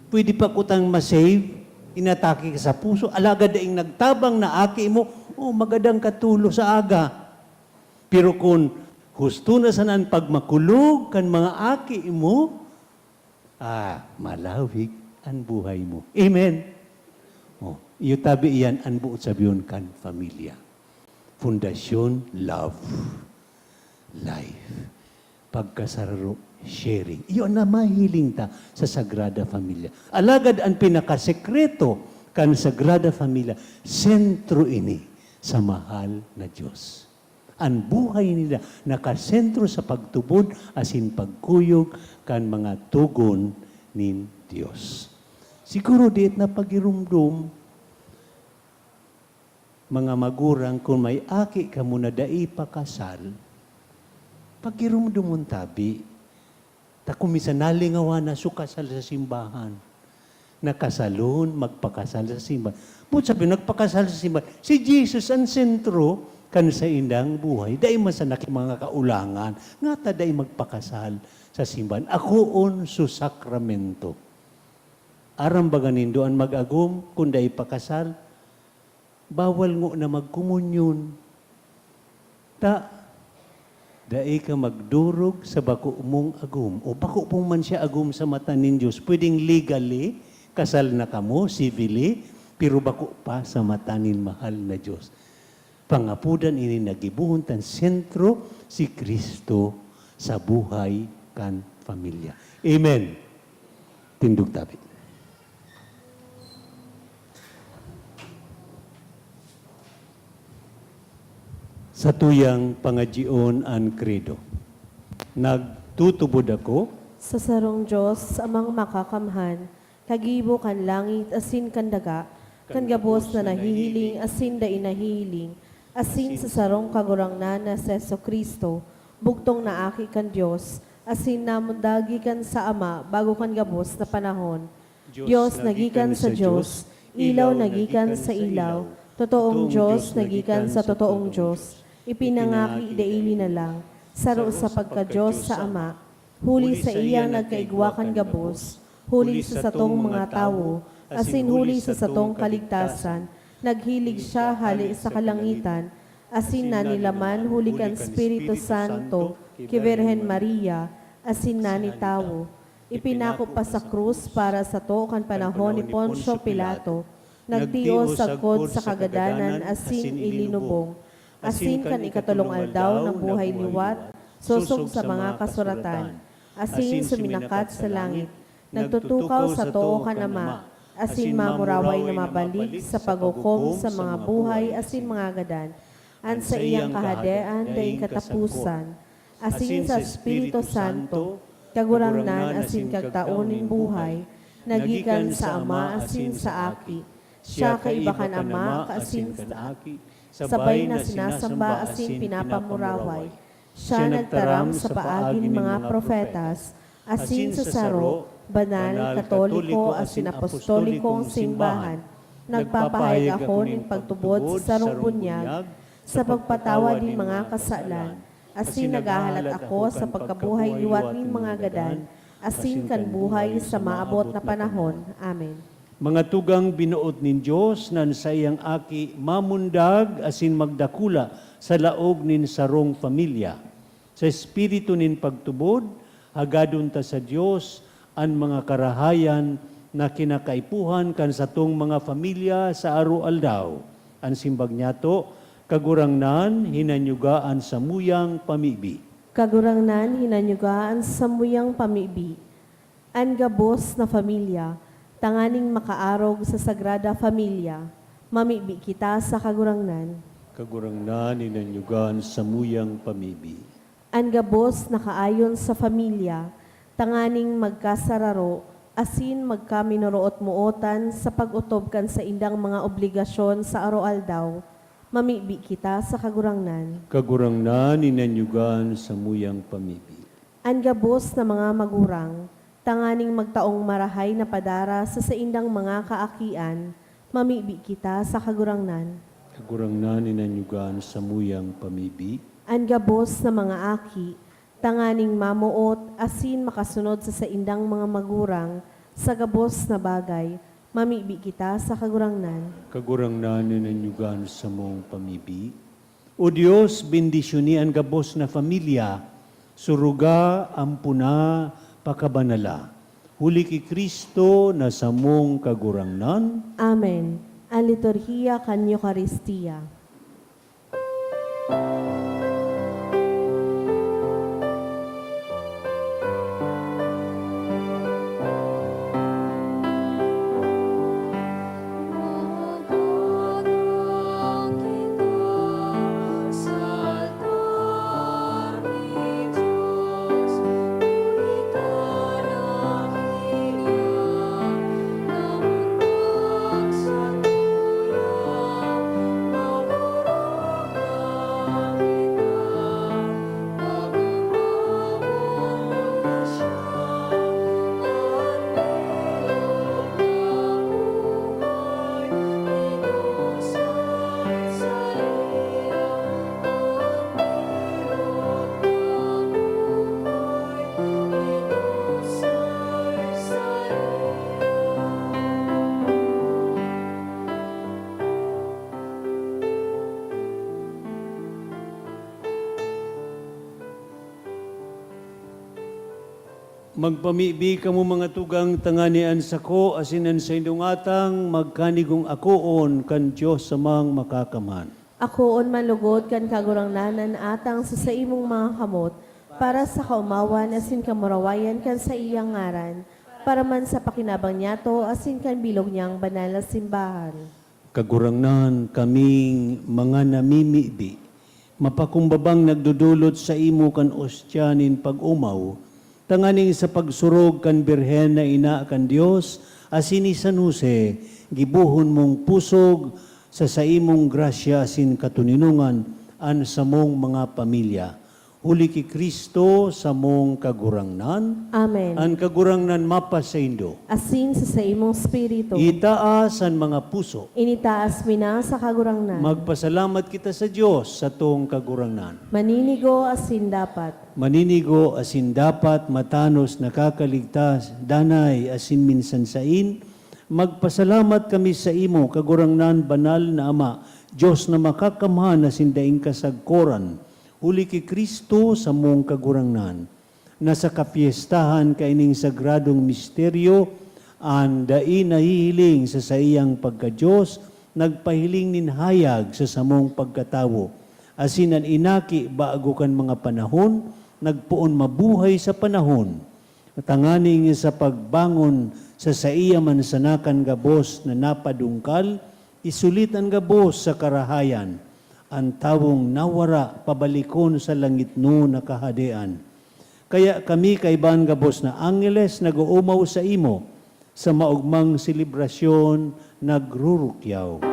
pwede pa kutang ma-save, inatake ka sa puso, alagad daing nagtabang na aki mo, oh, magadang ka tulo sa aga. Pero kun husto na sana an pagmakulog kan mga aki mo, ah, malawig an buhay mo. Amen. Oh, iyo tabi iyan an boot sabihon kan pamilya. Pundasyon, love, life. Pagkasararo, sharing. Iyo na mahiling ta sa Sagrada Familia. Alagad an pinakasekreto kan Sagrada Familia, sentro ini sa mahal na Diyos. An buhay nila nakasentro sa pagtubod asin pagkuyog kan mga togon nin Dios. Siguro diit na pagirumdom, mga magurang, kun may aki kamo na dai pa kasal, pagirumdomon tabi. Kung minsan nalingawan na, so kasal sa simbahan. Nakasalon, magpakasal sa simbahan. But sabi, nagpakasal sa simbahan. Si Jesus ang sentro kan saindang buhay. Dai man sa naki mga kaulangan. Nga ta dai magpakasal sa simbahan. Akoon su sakramento. Aram baga nindo an mag-agom, kun dai pakasal? Bawal ngona magkomunyon. Ta, dai ka magdorog sa bako mong agom, o bako pa man siya agom sa mata nin Dios. Pwedeng legally, kasal na kamo, civilly, pero bako pa sa mata nin mahal na Dios. Pangapodan ini na gibohon tan sentro si Cristo sa buhay kan pamilya. Amen. Tindog tabi. Satuyang pangadyion an Credo. Nagtutubod ako sa sarong Dios, Amang Makakamhan, kagibo kan langit asin kan daga, kan gabos na nahihiling asin dai nahihiling, asin sa sarong Kagurangnan na si Jesu-Cristo, bugtong na Aki kan Dios, asin namundag gikan sa Ama bago kan gabos na panahon. Dios na gikan sa Dios, ilaw na gikan sa ilaw, totoong Dios na gikan sa totoong Dios, ipinangaki daili na lang, saro sa pagka-Dios sa Ama. Huli saiya nagkaigwa kan gabos, huli sa satong mga tawo, asin huli sa satong kaligtasan, naghilig siya hale sa kalangitan, asin nanilaman huli kan Espiritu Santo ki Birhen Maria, asin nanitawo. Ipinako pa sa krus para sato kan panahon ni Poncio Pilato, nagtios sagkod sa kagadanan asin ilinubong, asin kan ikatolong aldaw nabuhay liwat, sosog sa mga kasuratan, asin suminakat sa langit, nagtutukaw sa too kan Ama, asin mamuraway na mabalik sa paghukom sa mga buhay asin mga gadan. An saiyang kahadean daing kataposan, asin sa Espiritu Santo, Kagurangnan asin Kagtao nin buhay, na gikan sa Ama asin sa Aki. Siya kaiba kan Ama asin sa Aki, sabay na sinasamba asin pinapamuraway. Siya nagtaram sa paagi nin mga propetas, asin sa saro, banal, katoliko asin apostolikong simbahan. Nagpapahayag ako nin pagtubod sa sarong bunyag, sa pagpatawad nin mga kasalan, asin naghahalat ako sa pagkabuhay liwat nin mga gadan, asin kan buhay sa maabot na panahon. Amen. Mga tugang binoot nin Dios, na an saiyang Aki mamundag asin magdakula sa laog nin sarong pamilya. Sa espiritu nin pagtubod, hagadon ta sa Dios an mga karahayan na kinakaipuhan kan satong mga pamilya sa aroaldaw. An simbag niyato, Kagurangnan, hinanyuga an samuyang pamibi. Kagurangnan, hinanyuga an samuyang pamibi. An gabos na pamilya, tanganing makaarog sa Sagrada Familia, mamibi kita sa Kagurangnan. Kagurangnan, hinanyuga an samuyang pamibi. An gabos na kaayon sa pamilya, tanganing magkasararo asin magkaminoroot-mootan sa pag-otob kan saindang mga obligasyon sa aroaldaw, mamibi kita sa Kagurangnan. Kagurangnan, hinanyuga an samuyang pamibi. An gabos na mga magurang, tanganing magtaong marahay na padara sa saindang mga kaakian, mamibi kita sa Kagurangnan. Kagurangnan, hinanyuga an samuyang pamibi. An gabos na mga aki, tanganing mamoot asin makasunod sa saindang mga magurang sa gabos na bagay, mamibi kita sa Kagurangnan. Kagurangnan, hinanyuga an samong pamibi. O Dios, bendisyoni an gabos na familia, suruga, ampona, pakabanala. Huli ki Cristo na samong Kagurangnan. Amen. An liturhiya kan Eukaristia. Magpamibi kamo, mga tugang, tanganing an sako asin an saindong atang magkanigong akoon kan Dios Amang Makakamhan. Akoon man lugod kan Kagurangnan an atang sa saimong mga kamot, para sa kaomawan asin kamurawayan kan saiyang ngaran, para man sa pakinabang niyato asin kan bilog niyang banal na simbahan. Kagurangnan, kaming mga namimibi, mapakumbabang nagdodolot saimo kan ostya nin pag-omaw, tanganing sa pagsurog kan Birhen na Ina kan Dios asin ni San Jose, gibohon mong pusog sa saimong grasya asin katoninongan an samong mga pamilya. Huli ki Cristo, samong Kagurangnan. Amen. An Kagurangnan mapasaindo. Asin sa saimong espiritu. Itaas an mga puso. Initaas mi na sa Kagurangnan. Magpasalamat kita sa Dios, satong Kagurangnan. Maninigo asin dapat. Maninigo asin dapat, matanos, nakakaligtas, danay, asin minsan sain, magpasalamat kami saimo, Kagurangnan, banal na Ama, Dios na makakamhan asin daing kasagkoran, huli ki Cristo, samong Kagurangnan, na sa kapyestahan kaining sagradong misteryo, an dai nahihiling sa saiyang pagka-Dios, nagpahiling nin hayag sa samong pagkatawo, asin an inaki bago kan mga panahon, nagpoon mabuhay sa panahon, tanganing sa pagbangon sa saiya man sana kan gabos na napadungkal, isulit an gabos sa karahayan, an tawong nawara pabalikon sa langitnon na Kahadean. Kaya kami kaiba an gabos na angheles nag-oomaw saimo, sa maogmang selebrasyon nagrurukyaw.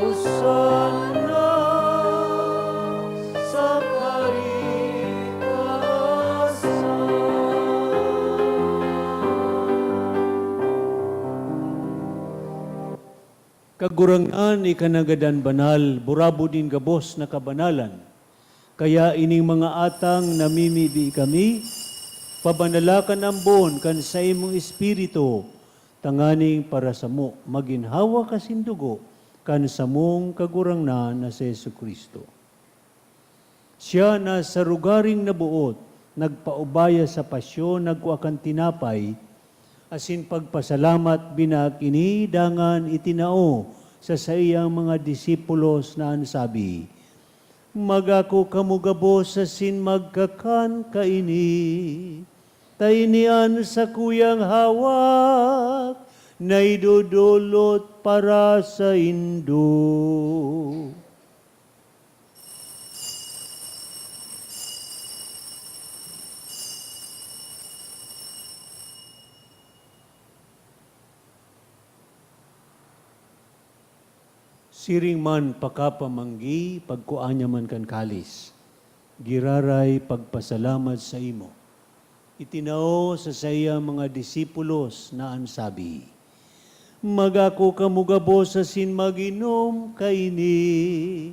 Hosana sa kaitaasan. Kagurangnan, ika na gadan banal, burabod nin gabos na kabanalan. Kaya ining mga atang namimibi kami, pabanala kan ambon kan saimong Espiritu, tanganing para samo magin hawak asin dugo kan samong Kagurangnan na si Jesu-Cristo. Siya na sa rogaring naboot, nagpaubaya sa pasyon, nagkua kan tinapay, asin pagpasalamat, binaak ini, dangan itinao sa saiyang mga disipulos na an sabi, "Magako kamo gabos asin magkakan kaini, ta ini an sakuyang hawak na idodolot para saindo." Siring man pakapamanggi, pagkua niya man kan kalis, giraray pagpasalamat saimo, itinao sa saiyang mga disipulos na an sabi, "Magako kamo gabos asin mag-inom kaini,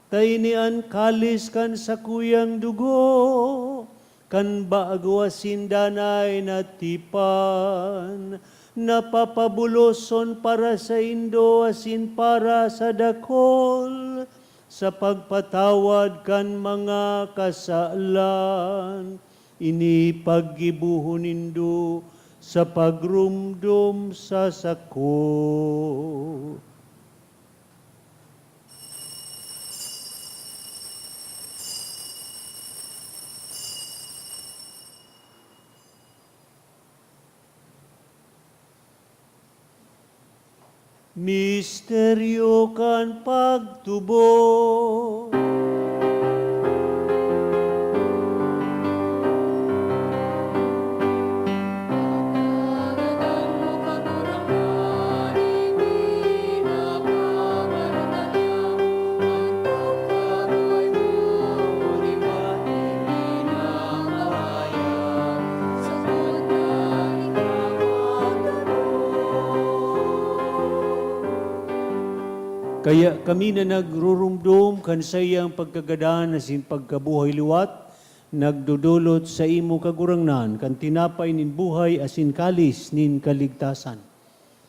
ta ini an kalis kan sakuyang dugo, kan bago asin danay na tipan, na papabuloson para saindo asin para sa dakul, sa pagpatawad kan mga kasalan. Ini paggibohon nindo sa pagromdom sa sako." Misteryo kan pagtubod. Kaya kami na nagrurumdom kan saiyang pagkagadan asin pagkabuhay liwat, nagdodolot saimo, Kagurangnan, kan tinapay nin buhay asin kalis nin kaligtasan.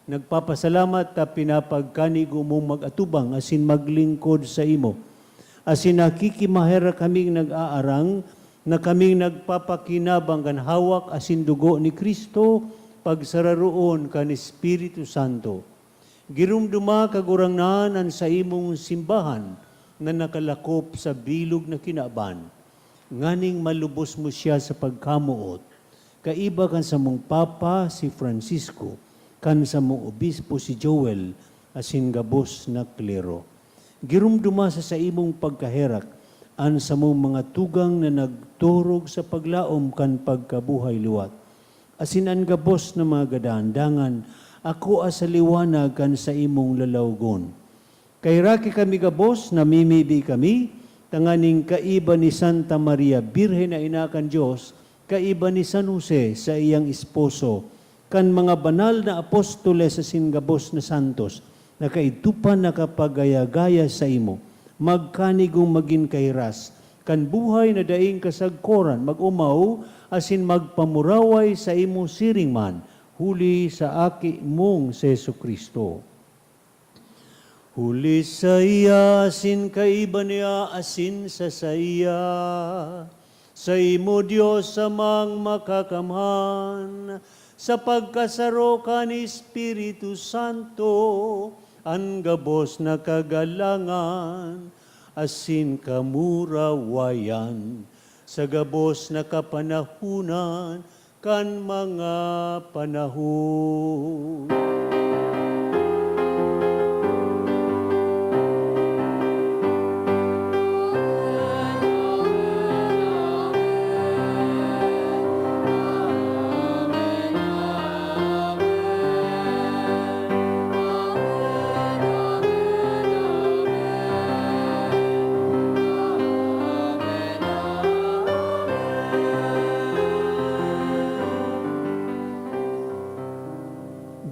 Nagpapasalamat ta pinapagkanigo mong mag-atubang asin maglingkod saimo. Asin nakikimaherak kaming nag-aarang na kaming nagpapakinabang kan hawak asin dugo ni Cristo, pagsararoon kan Espiritu Santo. Giromdoma, Kagurangnan, an saimong simbahan na nakalakop sa bilog na kinaban, nganing malubos mo siya sa pagkamoot, kaiba kan samong Papa, si Francisco, kan samong Obispo, si Joel, asin gabos na klero. Giromdoma sa saimong pagkaherak an samong mga tugang na nagturog sa paglaom kan pagkabuhay liwat, asin an gabos na mga gadan, dangan akoa sa liwanag kan saimong lalawgon. Kaheraki kami gabos, namimibi kami, tanganing kaiba ni Santa Maria, Birhen na Ina kan Dios, kaiba ni San Jose, saiyang esposo, kan mga banal na apostoles asin gabos na santos, na kaidto pa nakapagaya-gaya saimo, magkanigong magin kahiras kan buhay na daing kasagkoran, mag-omaw asin magpamuraway saimo siring man, huli sa Aki mong si Jesu-Cristo. Huli saiya asin kaiba niya asin sa saiya, saimo, Dios Amang Makakamhan, sa pagkasaro kan Espiritu Santo, an gabos na kagalangan asin kamurawayan sa gabos na kapanahonan kan mga panahon.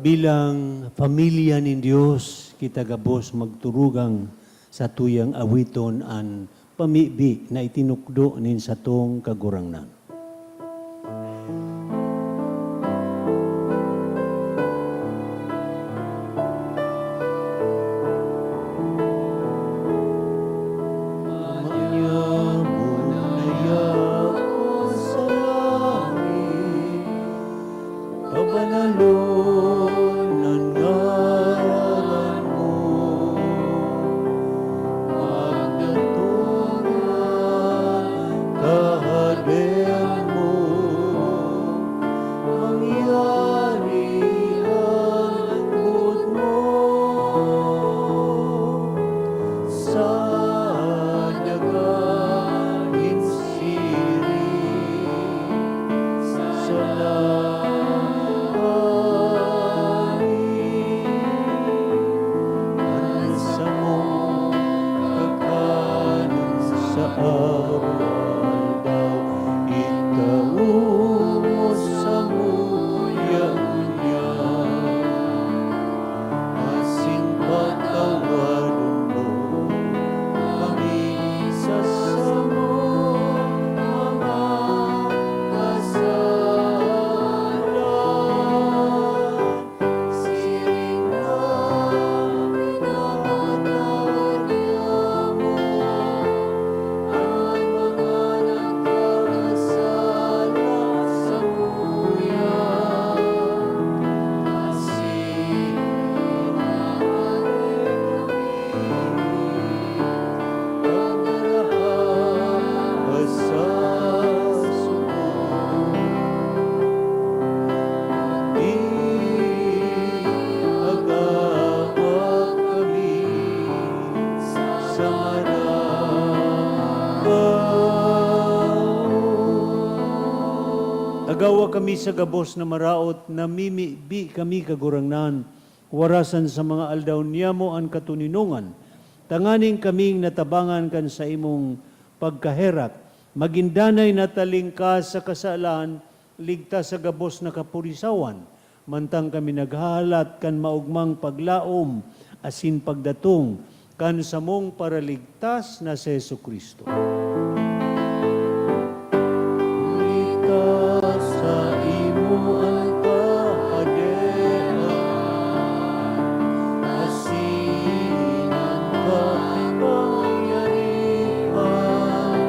Bilang pamilya nin Dios, kita gabos magturugang satuyang awiton an pamibi na itinukdo nin satong Kagurangnan. Manyamo na ako sa langit, pabanalon an ngaran mo. Magdatong an kahadean mo, mangyari an boot mo sa daga nin siring sa langit. An samong kakanon sa araw-araw, itao mo samuya ngunyan, asin patawadon mo kami sa samong mga kasala. Siring na pinapatawad niamo an mga nagkasala samuya, asin ihahalat kami Agawa kami sa gabos na maraot, namimibi kami, Kagurangnan, warasan sa mga aldaw niyamo an katoninongan, tanganing kaming natabangan kan saimong pagkaherak, magin danay na talingkas sa kasalan, ligtas sa gabos na kapurisawan, mantang kami naghahalat kan maogmang paglaom asin pagdatong kan samong Paraligtas na si Jesu-Cristo. Huli ta saimo an kahadean, asin an kapangyarihan,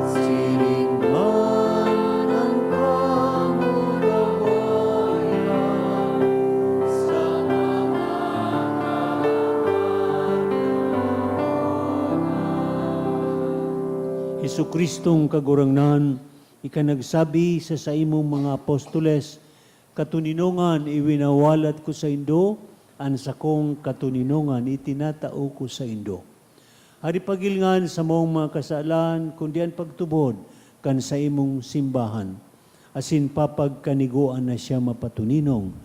siring man an kamurawayan, sa mga Jesu-Cristong Kagurangnan, ika nagsabi sa saimong mga apostoles, "Katoninongan iwinawalat ko saindo, an sakong katoninongan itinatao ko saindo." Hari pagilngan samong mga kasalan, kundi an pagtubod kan saimong simbahan, asin papagkanigoan na siya mapatoninong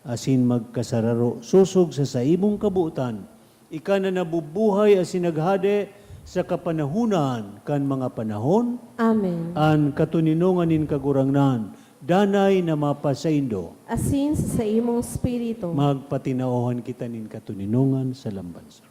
asin magkasararo sosog sa saimong kabotan, ika na nabubuhay asin naghade sa kapanahonan kan mga panahon. Amen. An katoninongan nin Kagurangnan, danay na mapasaindo. Asin sa saimong espiritu. Magpatinauhan kita nin katoninongan sa lambansa.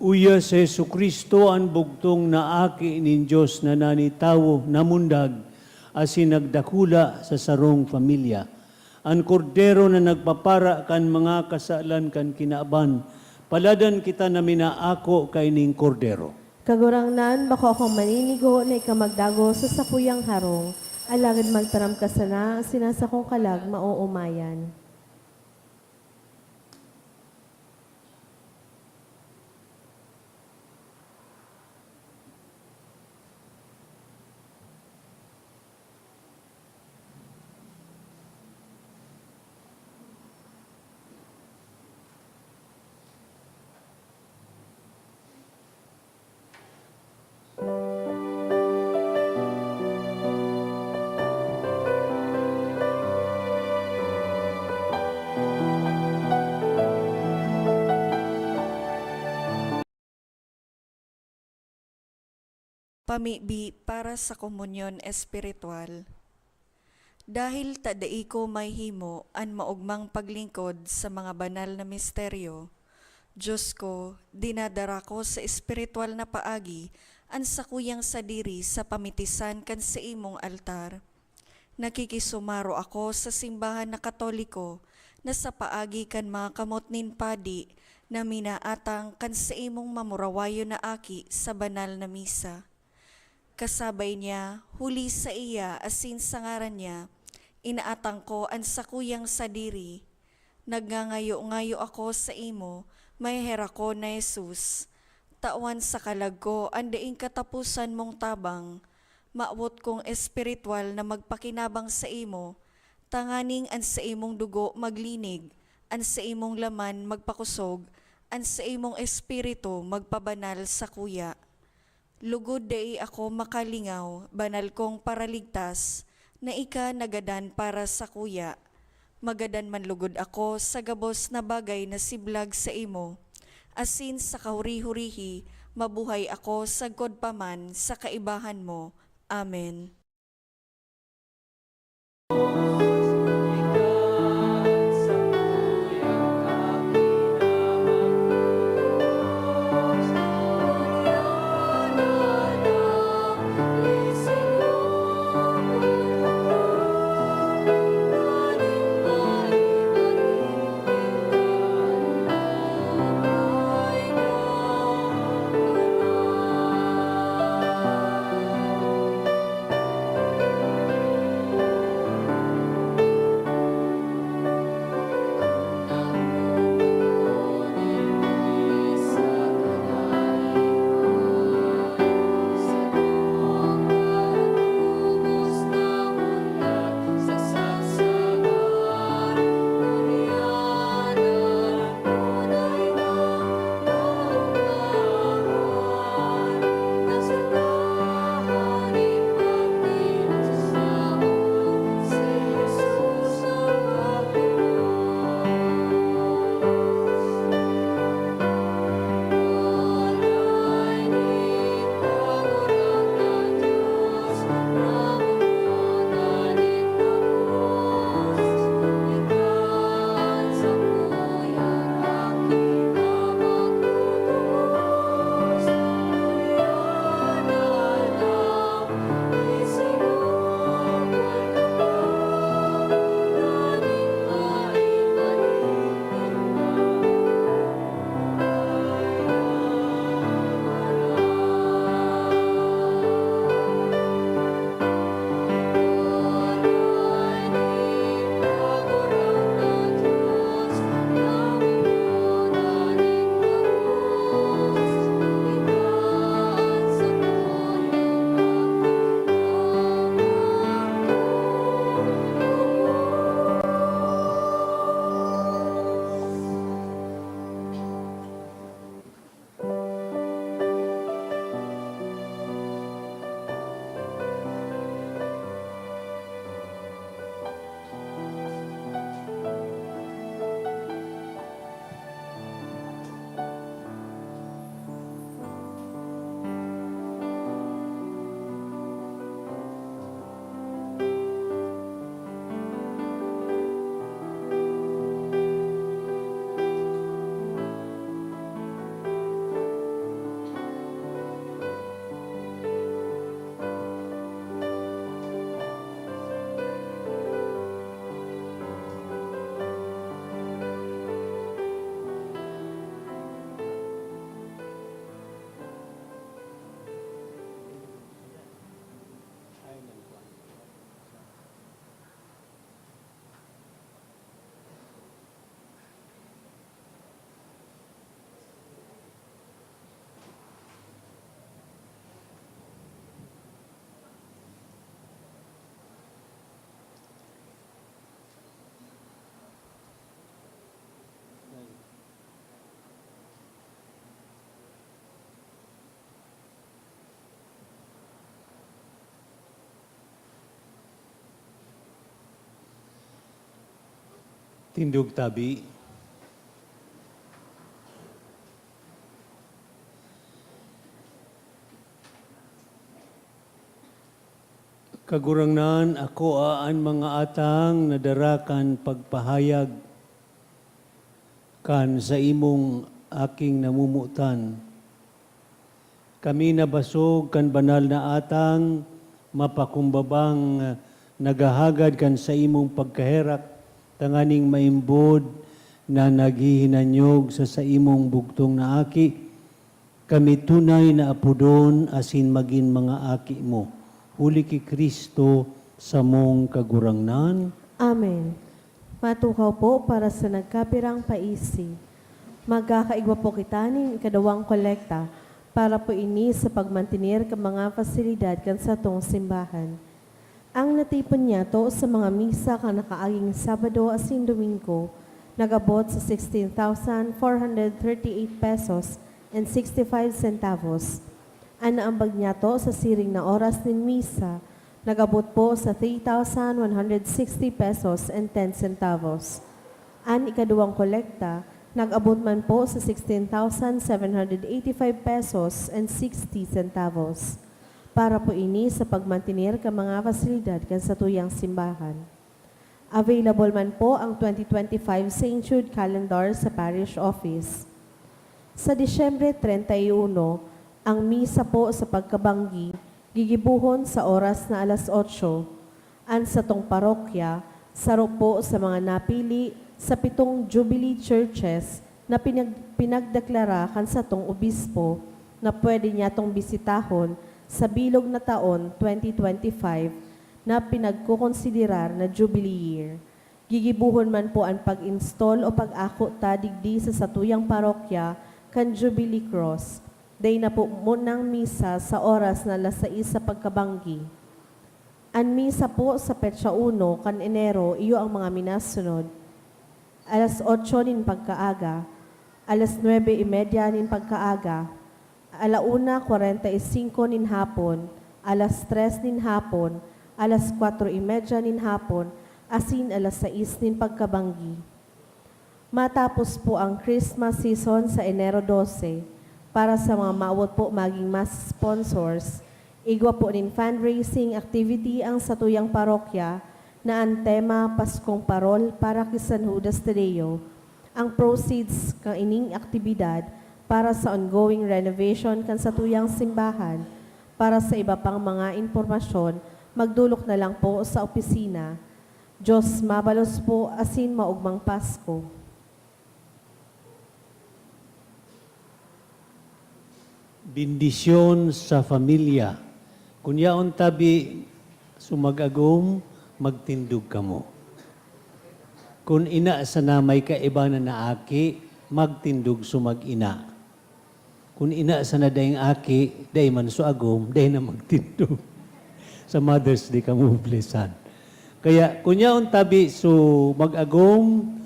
Uya si Jesu-Cristo, an bugtong na Aki nin Dios na nani tawo, namundag, asin nagdakula sa sarong pamilya, an Kordero na nagpapara kan mga kasalan kan kinaban. Paladan kita na minaako kaining Kordero. Kagurangnan, bako akong maninigo na ika magdagos sa sakuyang harong, alagad magtaram ka sana, asin an sakong kalag maoomayan. Pamibi para sa komunyon espiritual. Dahil ta dai ko mahimo an maogmang paglingkod sa mga banal na misteryo, Dios ko, dinadara ko sa espiritual na paagi an sakuyang sadiri sa pamitisan kan saimong altar. Nakikisumaro ako sa simbahan na Katoliko na sa paagi kan mga kamot nin padi na minaatang kan saimong mamurawayon na aki sa banal na misa. Kasabay niya, huli saiya asin sa ngaran niya, inaatang ko an sakuyang sadiri. Nagngangayo-ngayo ako saimo, maheherakon na Jesus. Tawan sa kalag ko an daing kataposan mong tabang. Mawot kong espiritual na magpakinabang saimo, tanganing an saimong dugo maglinig, an saimong laman magpakosog, an saimong espiritu magpabanal sakuya. Lugod dai ako makalingaw, banal kong Paraligtas, na ika nagadan para sakuya. Magadan man lugod ako sa gabos na bagay na siblag saimo, asin sa kahuri-hurihi mabuhay ako sagkod pa man sa kaibahan mo. Amen. Tindog tabi. Kagurangnan, akoa an mga atang na dara kan pagpahayag kan saimong aking namomotan. Kami na basog kan banal na atang mapakumbabang naghahagad kan saimong pagkaherak tanganing maimbod na naghihinanyog sa saimong bugtong na aki, kami tunay na apodon asin magin mga aki mo, huli ki Cristo, samong Kagurangnan. Amen. Matukaw po para sa nagkapirang paisi. Magkakaigwa po kita nin ikadawang kolekta para po ini sa pagmantener kan mga pasilidad kan satong simbahan. Ang natipon niyato sa mga misa kan nakaaging Sabado asin Domingo nag-abot sa sixteen thousand four hundred thirty-eight pesos and sixty-five centavos. An naambag niyato sa siring na oras nin misa nag-abot po sa three thousand one hundred sixty pesos and ten centavos. An ikaduwang kolekta nag-abot man po sa sixteen thousand seven hundred eighty-five pesos and sixty centavos. Para po ini sa pagmantener kan mga pasilidad kan satuyang simbahan. Available man po ang twenty twenty-five Saint Jude Calendar sa Parish Office. Sa Disyembre treinta y uno, ang misa po sa pagkabanggi gigibohon sa oras na alas otso. An satong parokya, saro po sa mga napili sa pitong Jubilee Churches na pinag-, pinagdeklara kan satong obispo na pwede niyatong bisitahon sa bilog na taon twenty twenty-five na pinagkokonsiderar na Jubilee Year. Gigibohon man po an pag-install o pag-ako ta digdi sa satuyang parokya kan Jubilee Cross. Dai na po munang misa sa oras na alas sais sa pagkabanggi. An misa po sa petsa uno kan Enero iyo ang mga minasunod: alas otso nin pagkaaga, alas nuebe y media nin pagkaaga, ala una kwarenta y singko nin hapon, alas tres nin hapon, alas kwatro y media nin hapon, asin alas sais nin pagkabanggi. Matapos po ang Christmas season sa Enero dose, para sa mga mawot po magin mass sponsors, igwa po nin fundraising activity ang satuyang parokya na an tema Paskong Parol para ki San Judas Tadeo. Ang proceeds kan ining aktibidad para sa ongoing renovation kan satuyang simbahan. Para sa iba pang mga impormasyon, magdolok na lang po sa opisina. Diyos mabalos po asin maogmang Pasko. Bendisyon sa familia. Kun yaon tabi sumag-agom, magtindog kamo. Kun ina sana may kaiba na aki, magtindog sumag-ina. Kun ina sana daing aki, dai man so agom, dai na magtindog. Sa Mother's Day kamo, please, han. Kaya, kun yaon tabi so mag-agom,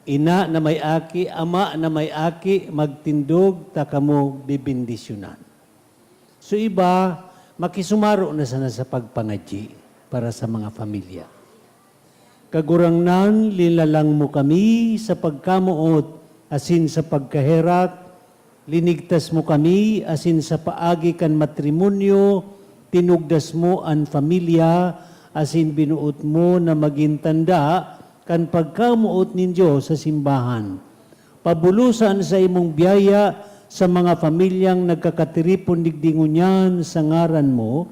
ina na may aki, ama na may aki, magtindog, ta kamo bibendisyonan. So iba, makisumaro na sana sa pagpangadyi para sa mga pamilya. Kagurangnan, linalang mo kami sa pagkamoot asin sa pagkaherak, linigtas mo kami asin sa paagi kan matrimonyo, tinugdas mo an pamilya, asin binuot mo na magin tanda kan pagkamoot nin Dios sa simbahan. Pabulosa an saimong biyaya sa mga pamilyang nagkakatiripon digdi ngunyan sa ngaran mo,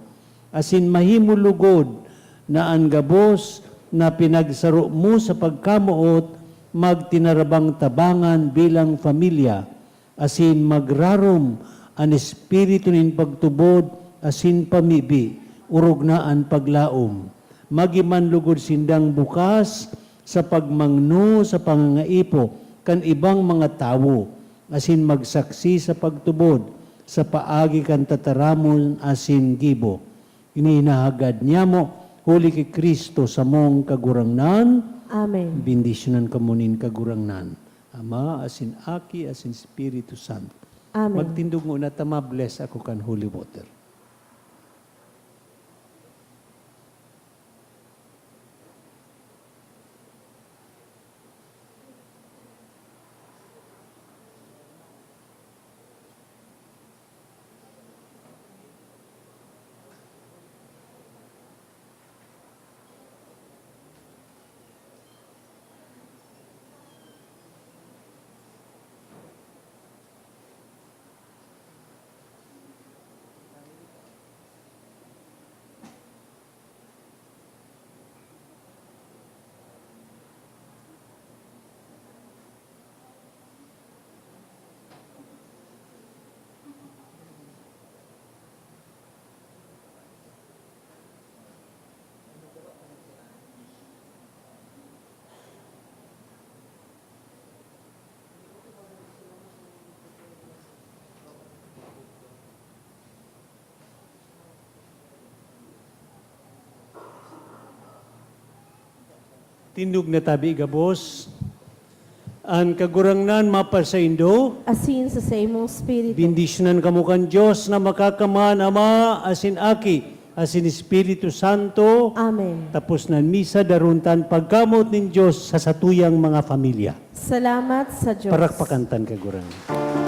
asin mahimo lugod na an gabos na pinagsaro mo sa pagkamoot magtinarabang-tabangan bilang pamilya, asin magrarom an espiritu nin pagtubod asin pamibi, orog na an paglaom. Magiman lugod sindang bukas sa pagmangno sa pangangaipo kan ibang mga tawo, asin magsaksi sa pagtubod sa paagi kan tataramon asin gibo. Ini hinahagad niamo huli ki Cristo, samong Kagurangnan. Amen. Bendisyonan kamo nin Kagurangnan, Ama, asin Aki, asin Espiritu Santo. Amen. Magtindog nguna ta ma-bless ako kan holy water. Tindog na tabi gabos. An Kagurangnan mapasaindo. Asin sa saimong espiritu. Bendisyonan kamo kan Dios na Makakamhan, Ama, asin Aki, asin Espiritu Santo. Amen. Tapos na an misa, daruntan pagkamot nin Dios sa satuyang mga pamilya. Salamat sa Diyos. Parakpakan tan Kagurangnan.